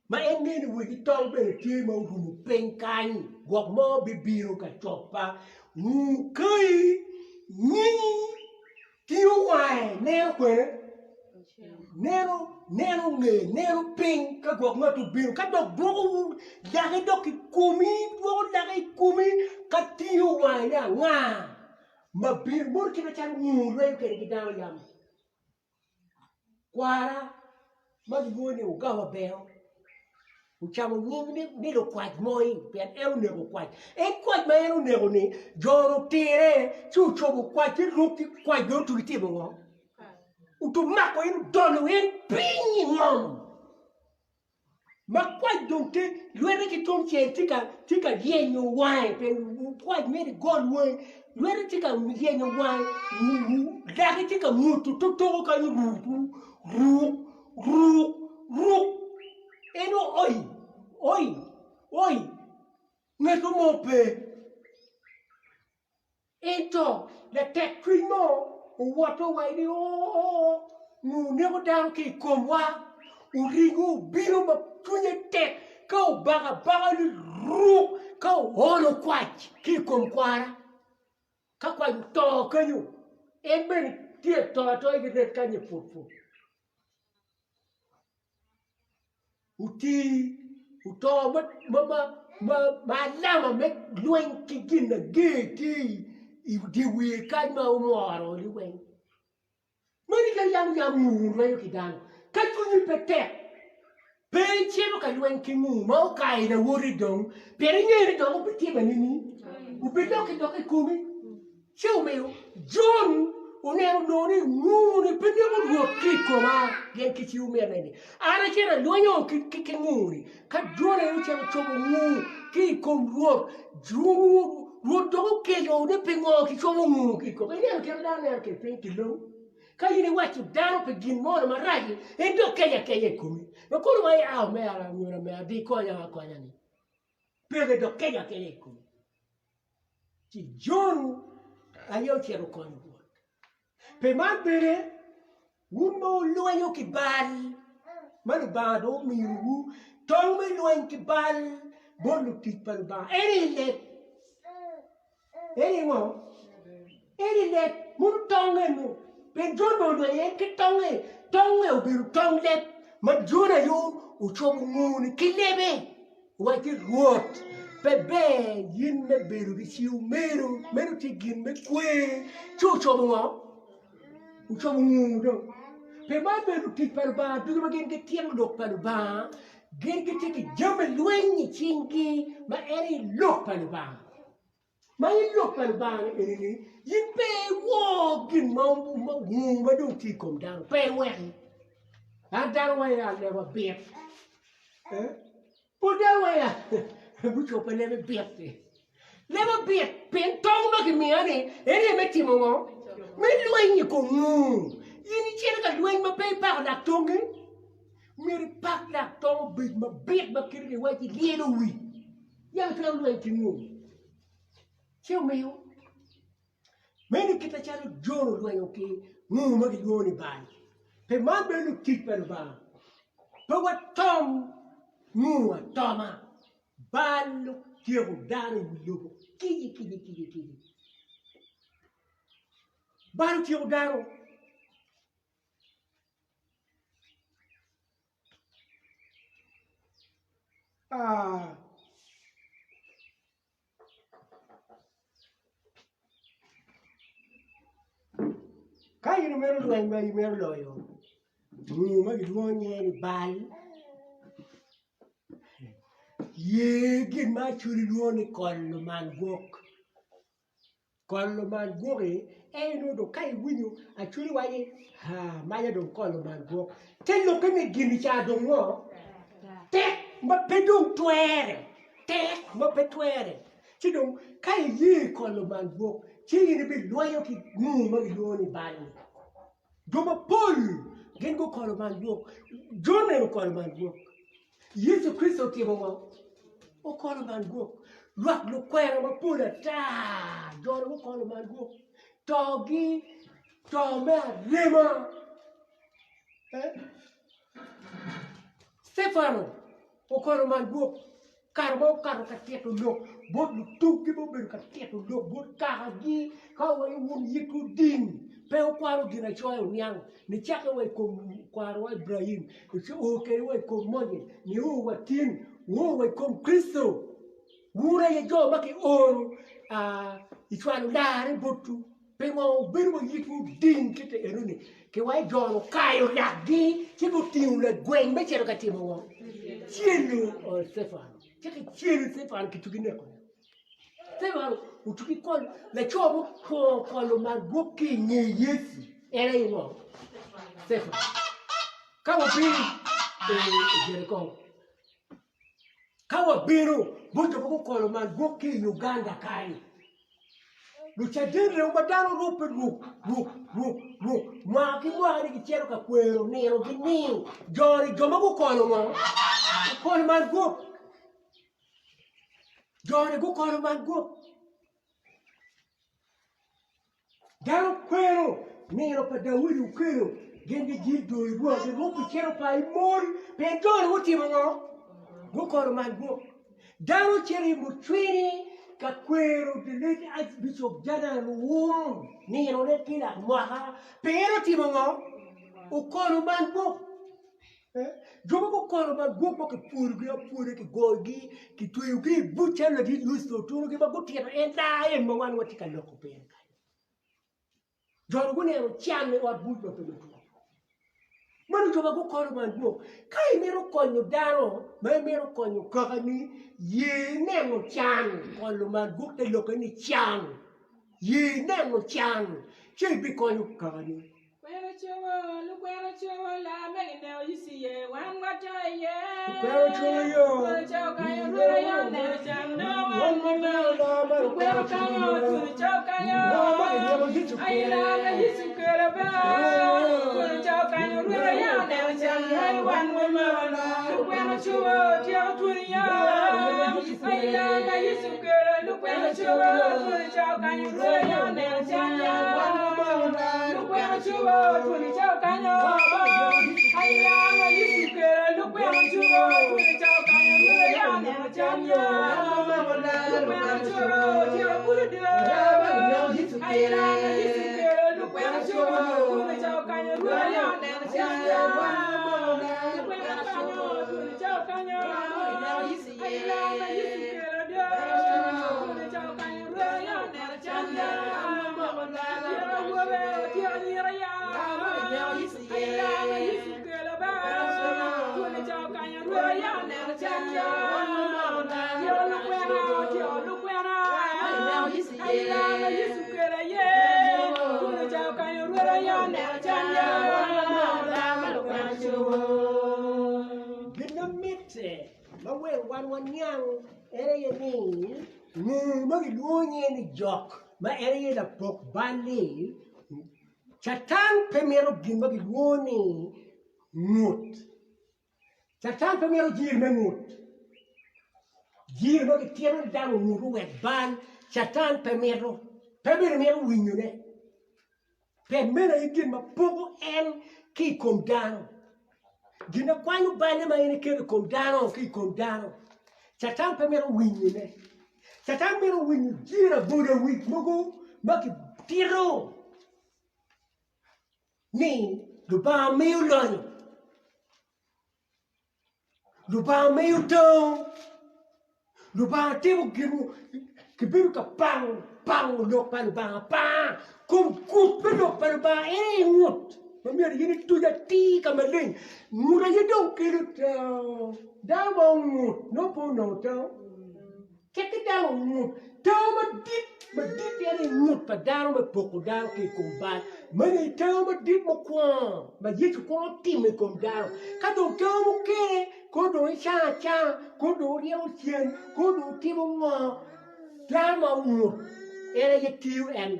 Ma en ngeyo ni wegi tol bene tye ma orumo piny kany, gwok mo bibino ka cobba, ngur kai, nyinyi, tingo wange neno kwene, neno neno nge, neno piny ka gwok ngat obino, ka dok dwoko lake dok i komi, dwoko lake i komi ka tingo wange ni anga ma bino, mono kit macalo ngur rweyo kwede ki dano yam. Kwara ma kilwongo ni Ogawa Beo ocamo nying ni lukwac moi pien en oneko kwac. En kwac ma en oneko-ni jo-nu otire ci ocobo kwac ci ruk ki kwac dong otugi timo ngo? Otugi mako en odolo en piny i ngom. Ma kwac dong tye lwete ki tung cel tye ka tye ka ryenyo wange pien kwac myero igol wangi lwete tye ka ryenyo wange lake tye ka nguto totoko kenyo ruk ruk ruk ruk en oi oi oi ngat mo pe. Ento latek cwiny mo owoto wa ni, Oo, wuneko dano ki i komwa, wuringo wubino ma cwinye tek, ka obako abaka liruk, ka oolo kwac ki i kom kwara, ka kwac oto kenyo, en bene tye ka to atoya ki ret kany i putput. Oti oto ma alama me lweny ki gin mager tye i dye wiye kany ma omoro liweng. Meno ka yam yam nguu rwenyo ki dano ka cwinyi pe tek pe icito ka lweny ki nguu ma okayo lawoti dong pien ingeyo ni dok obitime nining obilokke dok i komi. Ci omiyo Jon oneno onongo ni nguu-ni pe neko Rwot ki i koma pien ki cibo mito ni an acito alwenyo ki nguu-ni. Ka Jon aye ocito ocobo nguu ki i kom Rwot, Rwot dok okeco ni pingo kicobo nguu ki i kome. Ineno kit ma dano neno kwede piny ki long? Ka in iwaco dano pi gin mo marac-ci, en dok kenyo akenya i komi. Ma kono wa ia omera nyo lamera di ikonya akonya-ni, peke dok kenyo akenya i komi. Ci Jon aye ocito okonyo Rwot. Pi man bene, wun ma wulwenyo ki bal ma Lubanga dong omiyowu tong me lweny ki bal bot lutic pa Lubanga, en aye leb. En aye ngo? En aye leb. Mono tong eno, pien Jon dong olwenyo en ki tonge, tonge obedo tong leb ma Jon aye ocobo ngone ki lebe. Owacci, Rwot, pe ber in me bedo ki ci omedo, meno tye gin me kwer. Ci ocobo ngo? Ocobo ngur dong. Pi man bene lutic pa Lubanga ducu ma gin gitito lok pa Lubanga, gin gitye ki jami lweny i cinggi ma en aye lok pa Lubanga. Ma i lok pa Lubanga eni-ni, in pe iwor gin ma ngur ma dong tye i kom dano, pe iweki. An dano wa ya leba bit. Eh? Pol dano wa ya gucope lebe bit-ti. Leba bit pien tong ma kimiya-ni en aye me timo ngo? Me lweny i kom ngur. In icito ka lweny ma pe ipako lak tongi? Myero ipak lak tong obed mabit ma kite kiwaci lyelo wi. Yam itwero lweny ki nguu? Ci omiyo, meno kit macalo Jon olwenyo ki nguu ma gilwongo ni Baal. Pi man bene lutic pa Lubanga pe watom nguu atoma. Baal otyeko dano i wi lobo kici kici kici kici. Baal otyeko dano. Ka in imito lweny ma imito loyo nguu ma kilwongo nyinge ni bal ye gin ma Acholi lwongo ni kolo man gwok. Kolo man gwoki en nongo dong ka iwinyo acwali waco ni haa maca dong kolo man gwok te lokke ni gini ca dong ngo tek ma pe dong twere tek ma pe twere ci dong ka iye kolo man gwok ci in ibilwenyo ki nguu ma kilwongo ni bal-li. Jo mapol gin gukolo man gwok. Jon bene okolo man gwok. Yecu Kricito otimo ngo? Okolo man gwok. Lwak lukwena mapol ata joni gukolo man gwok. Togi to me arema. Eh? Stefano okolo man gwok. Kare ma okato ka tito lok bot lutuggi ma obedo ka tito lok bot kakagi, ka owaco wun yitwu ding, pe wukwano ginacoya wuniang, nicakke wa i kom kwarowa Ibrahim, o kwede wa i kom Moses, nio wa tin, wuo wa i kom Kricito, wun aye jo ma kioro icwalo larre botwu. Pingo wubedo ma yitwu ding kit enoni? Kiwaco jo-nu okayo lakgi ci gutingo lagweng me cito ka timo ngo? Celo Citefano. Ci kicelo Citefano kitugi nekone. Citefano otugi kolo laco mukwongo kolo mar gwok ki i nge Yecu en aye ngo? Citefano. Ka wabino i Jeriko, ka wabino bot jo ma gukolo mar gwok ki i Uganda kany, Lucaden remo ma dano rubbe ruk ruk ruk ruk mwaka ki mwaka ni gicito ka kwero ninogi ni jo-ni jo ma gukolo ngo? Gukolo man gwok jo-ni gukolo man gwok Dano kwero nino pa Daudi okelo gin gijil doi rwot giruko gicito pa i mol pien jo-ni gutimo ngo? Gukolo mac gwok. Dano cito i mucwini ka kwero the late Archbishop Janan Luwum ninone ki lak mwaka pien otimo ngo? Okolo mac gwok. Jo ma gukolo ma gwok ma kipwodogi apwoda, kigoyogi, kitweyogi i buc calo ladit Yusto oturogi ma gutito en daa en ma wan watye ka loko pire kany. Jo-ni guneno can i ot buc ma pe gutwo. Meno jo ma gukolo ma gwok. Ka imito konyo dano ma imito konyo kakani, ye ineno can kolo ma gwok te lokke ni can. Ye ineno can ci ibikonyo kakani. Kwero cobo, lukwero cobo laa me gineko Yecu iye, wan wato iye. Lukwero cobo yo. Lukwero cobo kanyo, Rwot aye oneno can nongo wan Wan waneno laa ma Lukwero lukwero cobo kanyo, yo. tunu cobo kanyo. Laa ma gineko Yecu Aye laa me kwede. Yecu kwede. kelo ba, twon ca okanyo rwet aye oneno can ai wan wamako lukwena ocobo otyeko twoni ya aila ma Yecu okelo lukwena ocobo twoni ca okanyo rwet aye oneno can ya lukwena ocobo twoni ca okanyo aila ma Yecu okelo lukwena ocobo twoni ca okanyo rwet aye oneno can ya lukwena ocobo otyeko bulo do Ayila ma Yecu okelo aye, kun ocako kanyo Rwot aye oneno can ya ma lukwena cobo. Gin ma mitte ma wek wan waniang en aye ni, ngo ma gilwongo nyinge ni jok ma en aye lapok bal-li, Catan pe mito gin ma gilwongo ni ngut. Catan pe mito jiri me ngut. Jiri ma gitito ni dano ongut owek bal, Catan pe mito, pe bene mito winyone. Pien meno aye gin ma poko en ki i kom dano. Gin ma kwanyo balle ma en eketo i kom dano ki i kom dano, Catan pe mito winyone. Catan mito winyo jiri aboda wic mogo ma kitito. ni Lubanga miyo lonyo, Lubanga miyo tango, Lubanga timo gin mo, kibedo ka pango pango lok pa Lubanga apanga kom kut me lok pa Lubanga en aye ngut ma myero in ituc atir ka maleng, ngut aye dong kelo tango, dano ma ongut nongo pe onongo tango. Tekki dano ongut tango madit madit en aye ngut pa dano me poko dano ki i kom bal. Meno aye tango madit mukwongo ma Yecu kwongo timo i kom dano. Ka dong tango mukene kono dong icang acanga, kono dong oryemo cen, kono dong otimo ngo, dano ma ongut en aye tiyo en.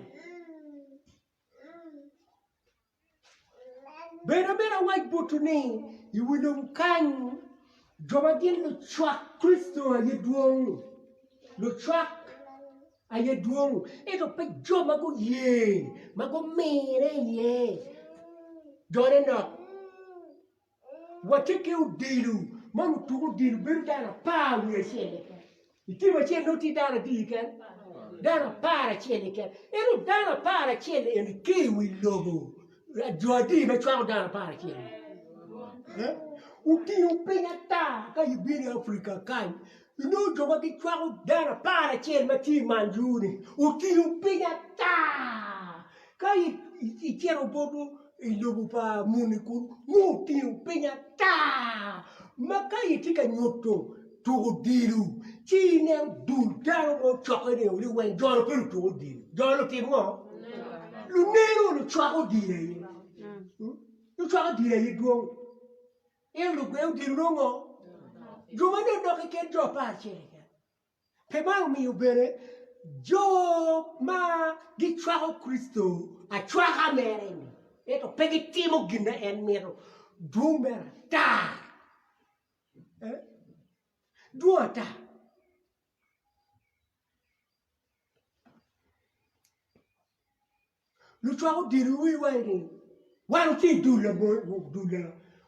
Bene amito awac botwu ni, i wi lobo kany, jo ma gin lucwak Kricito aye dwong, lucwak aye dwong, ento pe jo ma guye, ma gumine iye, jone nok. Watye ki odilo ma lutuk odilo bedo dano apar wiye acel keken. I tim acel nongo tye dano adi keken? Dano 11 keken. Ento dano 11 eni ki i wi lobo, jo adi ma cwako dano 11? Eh? Otingo piny ata ka ibino i Africa kany, inongo jo ma gicwako dano 11 ma tye i Man-U-ni otingo piny ata. Ka icito bot i lobo pa muni kunu, nongo otingo piny ata ma ka itye ka nyuto tuko odilo ci ineno dul dano ma ocokke ni liweng jo-nu pe lutuk odilo, jo-nu lutim ngo? Luneno lucwak odilo aye, lucwak odilo aye dwong ento lugwe odilo nongo ngo? Jo ma nongo dok keken jo 11 keken. Pi man omiyo bene jo ma gicwako Kricito acwaka mere-ni, ento pe gitimo gin ma en mito, dwong mere ata. Dwong ata. Lucwak odilo wiwa ni wan watye i dul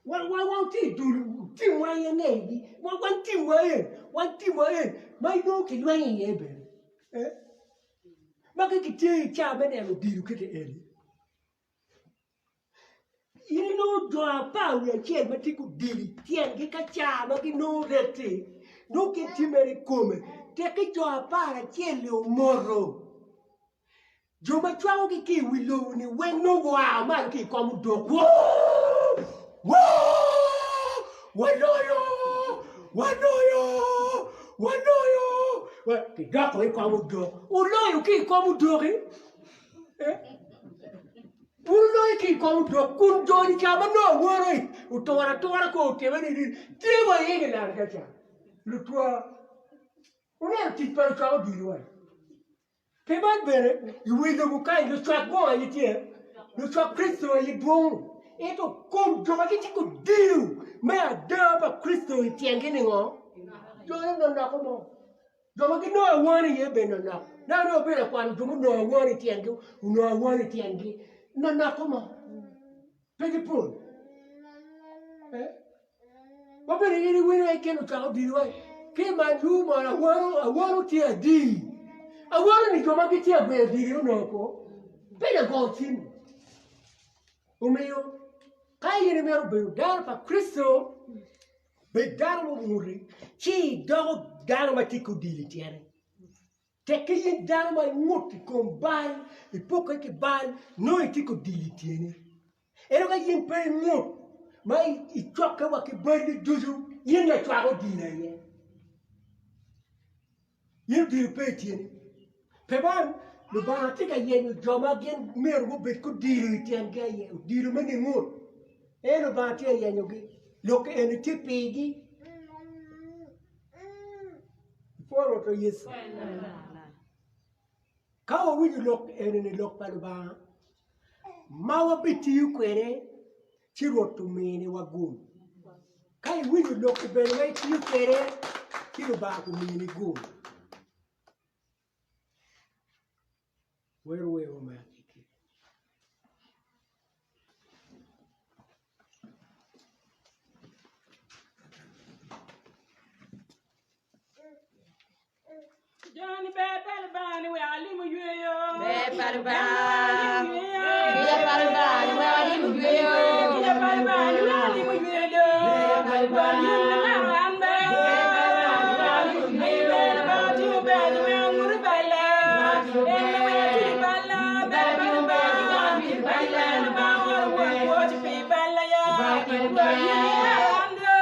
wan watye i dul timwa aye ngegi wan timwa en wan timwa en ma inongo kilwenyo iye bene ma ka kitye i caa me neno odilo kiti eni in inongo jo 11 ma tye ki odilo i tyengi ka caa ma ginongo ret-ti nongo gin tye mere i kome tekki jo 11-li omoto. Jo ma cwakogi ki i wi lobo-ni weng nongo gua malo ki i kom odok, Woo! Woo! Waloyo! Waloyo! Waloyo! Gidoko i kom odok. Wuloyo ki i kom odok-ki? Eh? Wun wuloyo ki i kom odok kun jo-ni ca ma nongo awoto-i otura atura kong otime ni tye wa i England ka ca. Lutwa, wuneno tic pa lucwak odilo-wa. Pi man bene, i wi lobo kany lucwak ngo aye tye? Lucwak Kricito aye dwong, ento kom jo ma gitye ki odilo me ada pa Kricito i tyengi ningo? Jone nonoko mo. Jo ma ginongo awano iye bene nonok. Naka nongo abedo ka kwano jo munongo awano i tyengi, onongo awano i tyengi nonoko mo. Pe gipol. Eh? Wabedo in iwinyo aye kin ocwako odilo aye. Ki i man yu mono awano, awano tye adi? Awano ni jo ma gitye agweyo odilo onongo ko pe lago cim. Omiyo ka in imito bedo dano pa Kricito, bed dano munguti ci idoko dano ma tye ki odilo i tyene. Tekke in dano ma ingut i kom bal, ipokke ki bal, nongo itye ki odilo i tyeni. Ento ka in pe ingut ma icokke wa ki balli ducu, in lacwak odilo aye. In odilo pe i tyeni. Pi man, Lubanga tye ka yenyo jo ma gin myero gubed ki odilo i tyengi aye, odilo me ningut. En Lubanga tye ka yenyogi. Lok eni tye pigi. Ipworo Rwotwa Yecu. Ka wawinyo lok eni-ni, lok pa Lubanga, ma wabitiyo kwede, ci Rwot ominiwa gum. Ka iwinyo lok-ki bene ma itiyo kwede, ci Lubanga omini gum. Wero wer me agikki. Joni ber pa Lubanga ni wek alim yweyo. Ber pa Lubanga. Kica pa Lubanga ni wek alim yweyo. Kica pa Lubanga ni wek alim yweyo do. Ber pa Lubanga. Yin limaro an ber. Ber pa Lubanga ni wek alim yweyo. Ber Lubanga timo ber ni wek anguti balla. En me wek atucu balla. Ber pa Lubanga. Ber Lubanga oro won kwo ci pi balla ya. Yin limaro an do.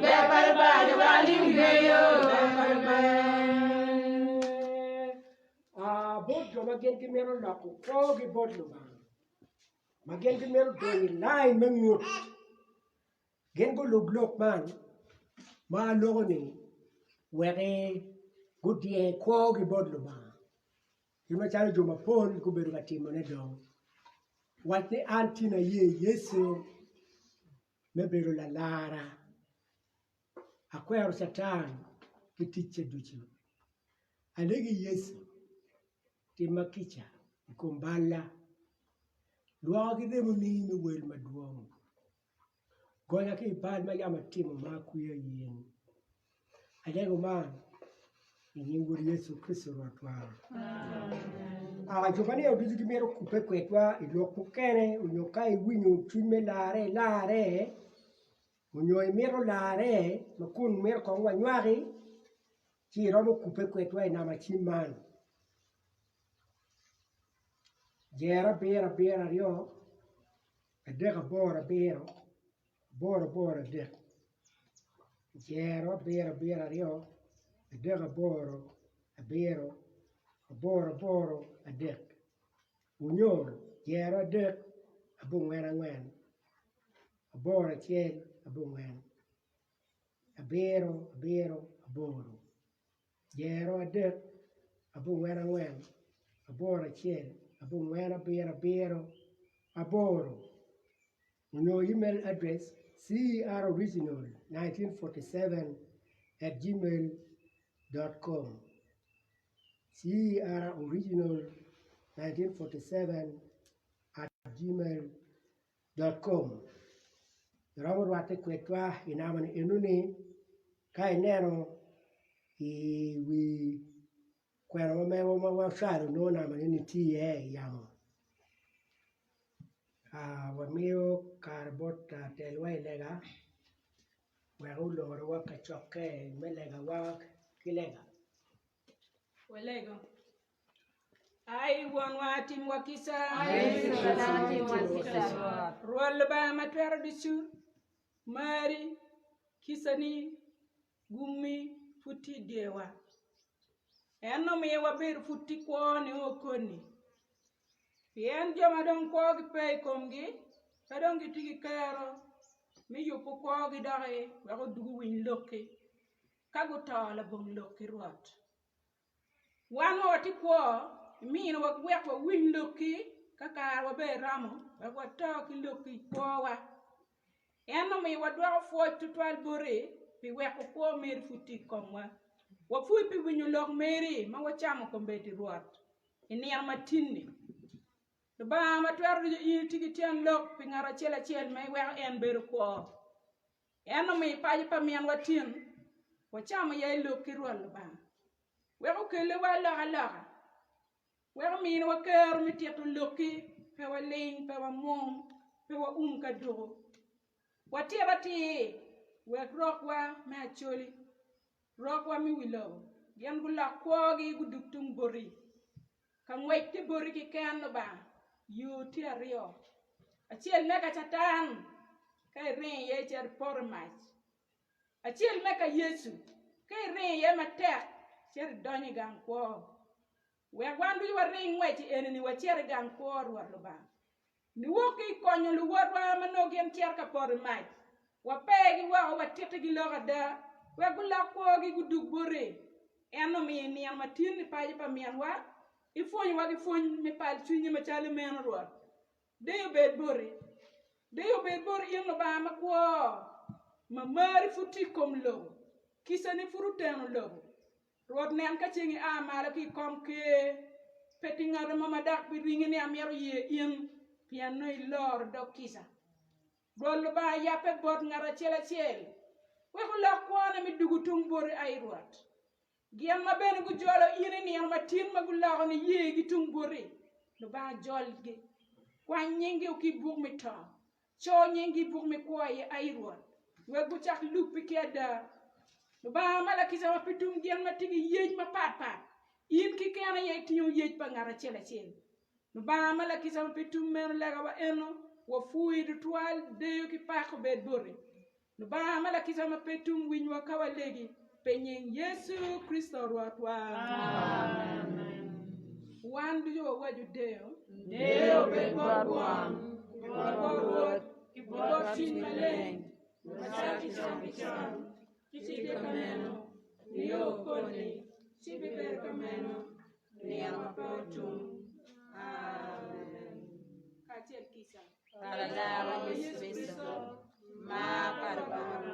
Kica pa Lubanga ni wek alim yweyo. Bot jo ma gin gimito loko kwogi bot Lubanga, ma gin gimito donyo i lain me ngut, gin gulub lok man ma aloko-ni wek gudyer kwogi bot Lubanga. Kit macalo jo mapol gubedo ka timone dong, wac ni an tin aye Yecu me bedo lalara. Akwero Catan ki ticce ducu. Alegi Yecu, timma kica i kom balla. Lwoka ki remoni me wel madwong. Gonya ki i bal ma yam atimo ma akwiya in. Alego man i nying Wod Yecu Kricito Rwotwa. Jo ma nino ducu gimito kubbe kwedwa i lok mukene nyo ka iwinyo cwiny me larre ilarre, onyo imito larre ma kun mito kong wanywaki. Ci iromo kubbe kwedwa i namba cim man, Jero abiro abiro aryo, 3 8 8 8 3, 0 7 7 2 3 8 7 8 8 3, onyo 0 3 4 4 8 1 4 7 7 8, 0 3 4 4 8 1 4 7 7 8 onyo email address ceroriginal1947@gmail.com ceroriginal1947@gmail.com Iromo rwatte kwedwa i namba-ni enoni ka ineno i wi kwena ma megwa ma wacwalo nongo namba-ni tye iye i yamo. Wamiyo kare bot latelwa i lega wek olorwa kacokke me legawa ki lega. Walego. Ai Wonwa, timwa kica. Rwot Lubanga ma twero ducu, mari, kicani, gummi pud tye i dyewa. En omiyo wabedo pud tye kwo nio koni. Pien jo ma dong kwogi pe i komgi pe dong gitye ki kero me yubo kwogi doki wek odug owiny lokki ka guto labongo lok ki Rwot. Wan ma watye kwo, iminiwa wek wawiny lokki ka karewa bene romo wek wato ki lokki i kwowa. En omiyo wadwoko pwoc tutwal boti pi weko kwo meri pud tye i komwa. Wapwoyi pi winyo lok meri ma wacamo kombeddi Rwot i nino ma tin-ni. Lubanga ma twero ducu in itye ki tyen lok pi ngat acel acel ma iweko en bedo kwo. En omiyo paco pa minwa tin wacamo iye lok ki Rwot Lubanga wek okelliwa alokaloka. Wek ominiwa kero me tito lokki, pe waling, pe wamwong, pe waum ka duku. Watit atir wek rokwa me Acholi, rokwa me wi lobo, gin gulok kwogi gudug tung boti. Ka ngwec tye boti keken Lubanga, yo tye aryo, acel me ka Catan, ka iringo iye icito ipoto i mac, acel me ka Yecu, ka iringo iye matek cito idonyo i gang kwo. Wek wan ducu waring ngwec i eni-ni wacit i gang kwo, Rwot Lubanga. Niwok ki i konyo luwotwa ma nongo gin cito ka poto i mac, wapegi woko watittigi lok ada, wek gulok kwogi gudug boti. En omiyo i nino ma tin i paco pa minwa, ipwonyowa ki pwony me pal cwinyi macalo meno, Rwot. Deyo obed boti. Deyo obed boti in Lubanga makwo, ma marri pud tye i kom lobo, kicani pud oteno lobo. Rwot nen ka ceng ia malo ki i kom ker, pe tye ngat mo ma dok biringi ni amito ye in, pien nongo iloro dog kica. Rwot Lubanga yabbe bot ngat acel acel, wek olok kwone me dugo tung boti, ai Rwot. Gin ma bene gujolo in i nino matin ma guloko niyegi tung boti, Lubanga jolgi. Kwany nyinggi ki i buk me to, Co nyinggi i buk me kwo aye, ai Rwot, wek gucak lubbi ki ada. Lubanga ma lakica ma pe tum gin ma tye ki yec mapatpat, in keken aye itingo yec pa ngat acel acel. Lubanga ma lakica ma pe tum meno legawa eno, wapwoyi tutwal, deyo ki pak obed boti. Lubanga ma lakica ma pe tum winywa ka walegi, pi nying Yecu Kricito Rwotwa. Wan ducu wawaco deyo. Deyo obed bot Won, ki bot Wod, ki bot Cwiny Maleng, macalo ki con ki con, ki ci tye ka meno, nio koni, ci bibedo ka meno, nino ma pe otum. Amen. Kacel kica. Pa Lalarwa Yecu Kricito, mar pa Lubanga.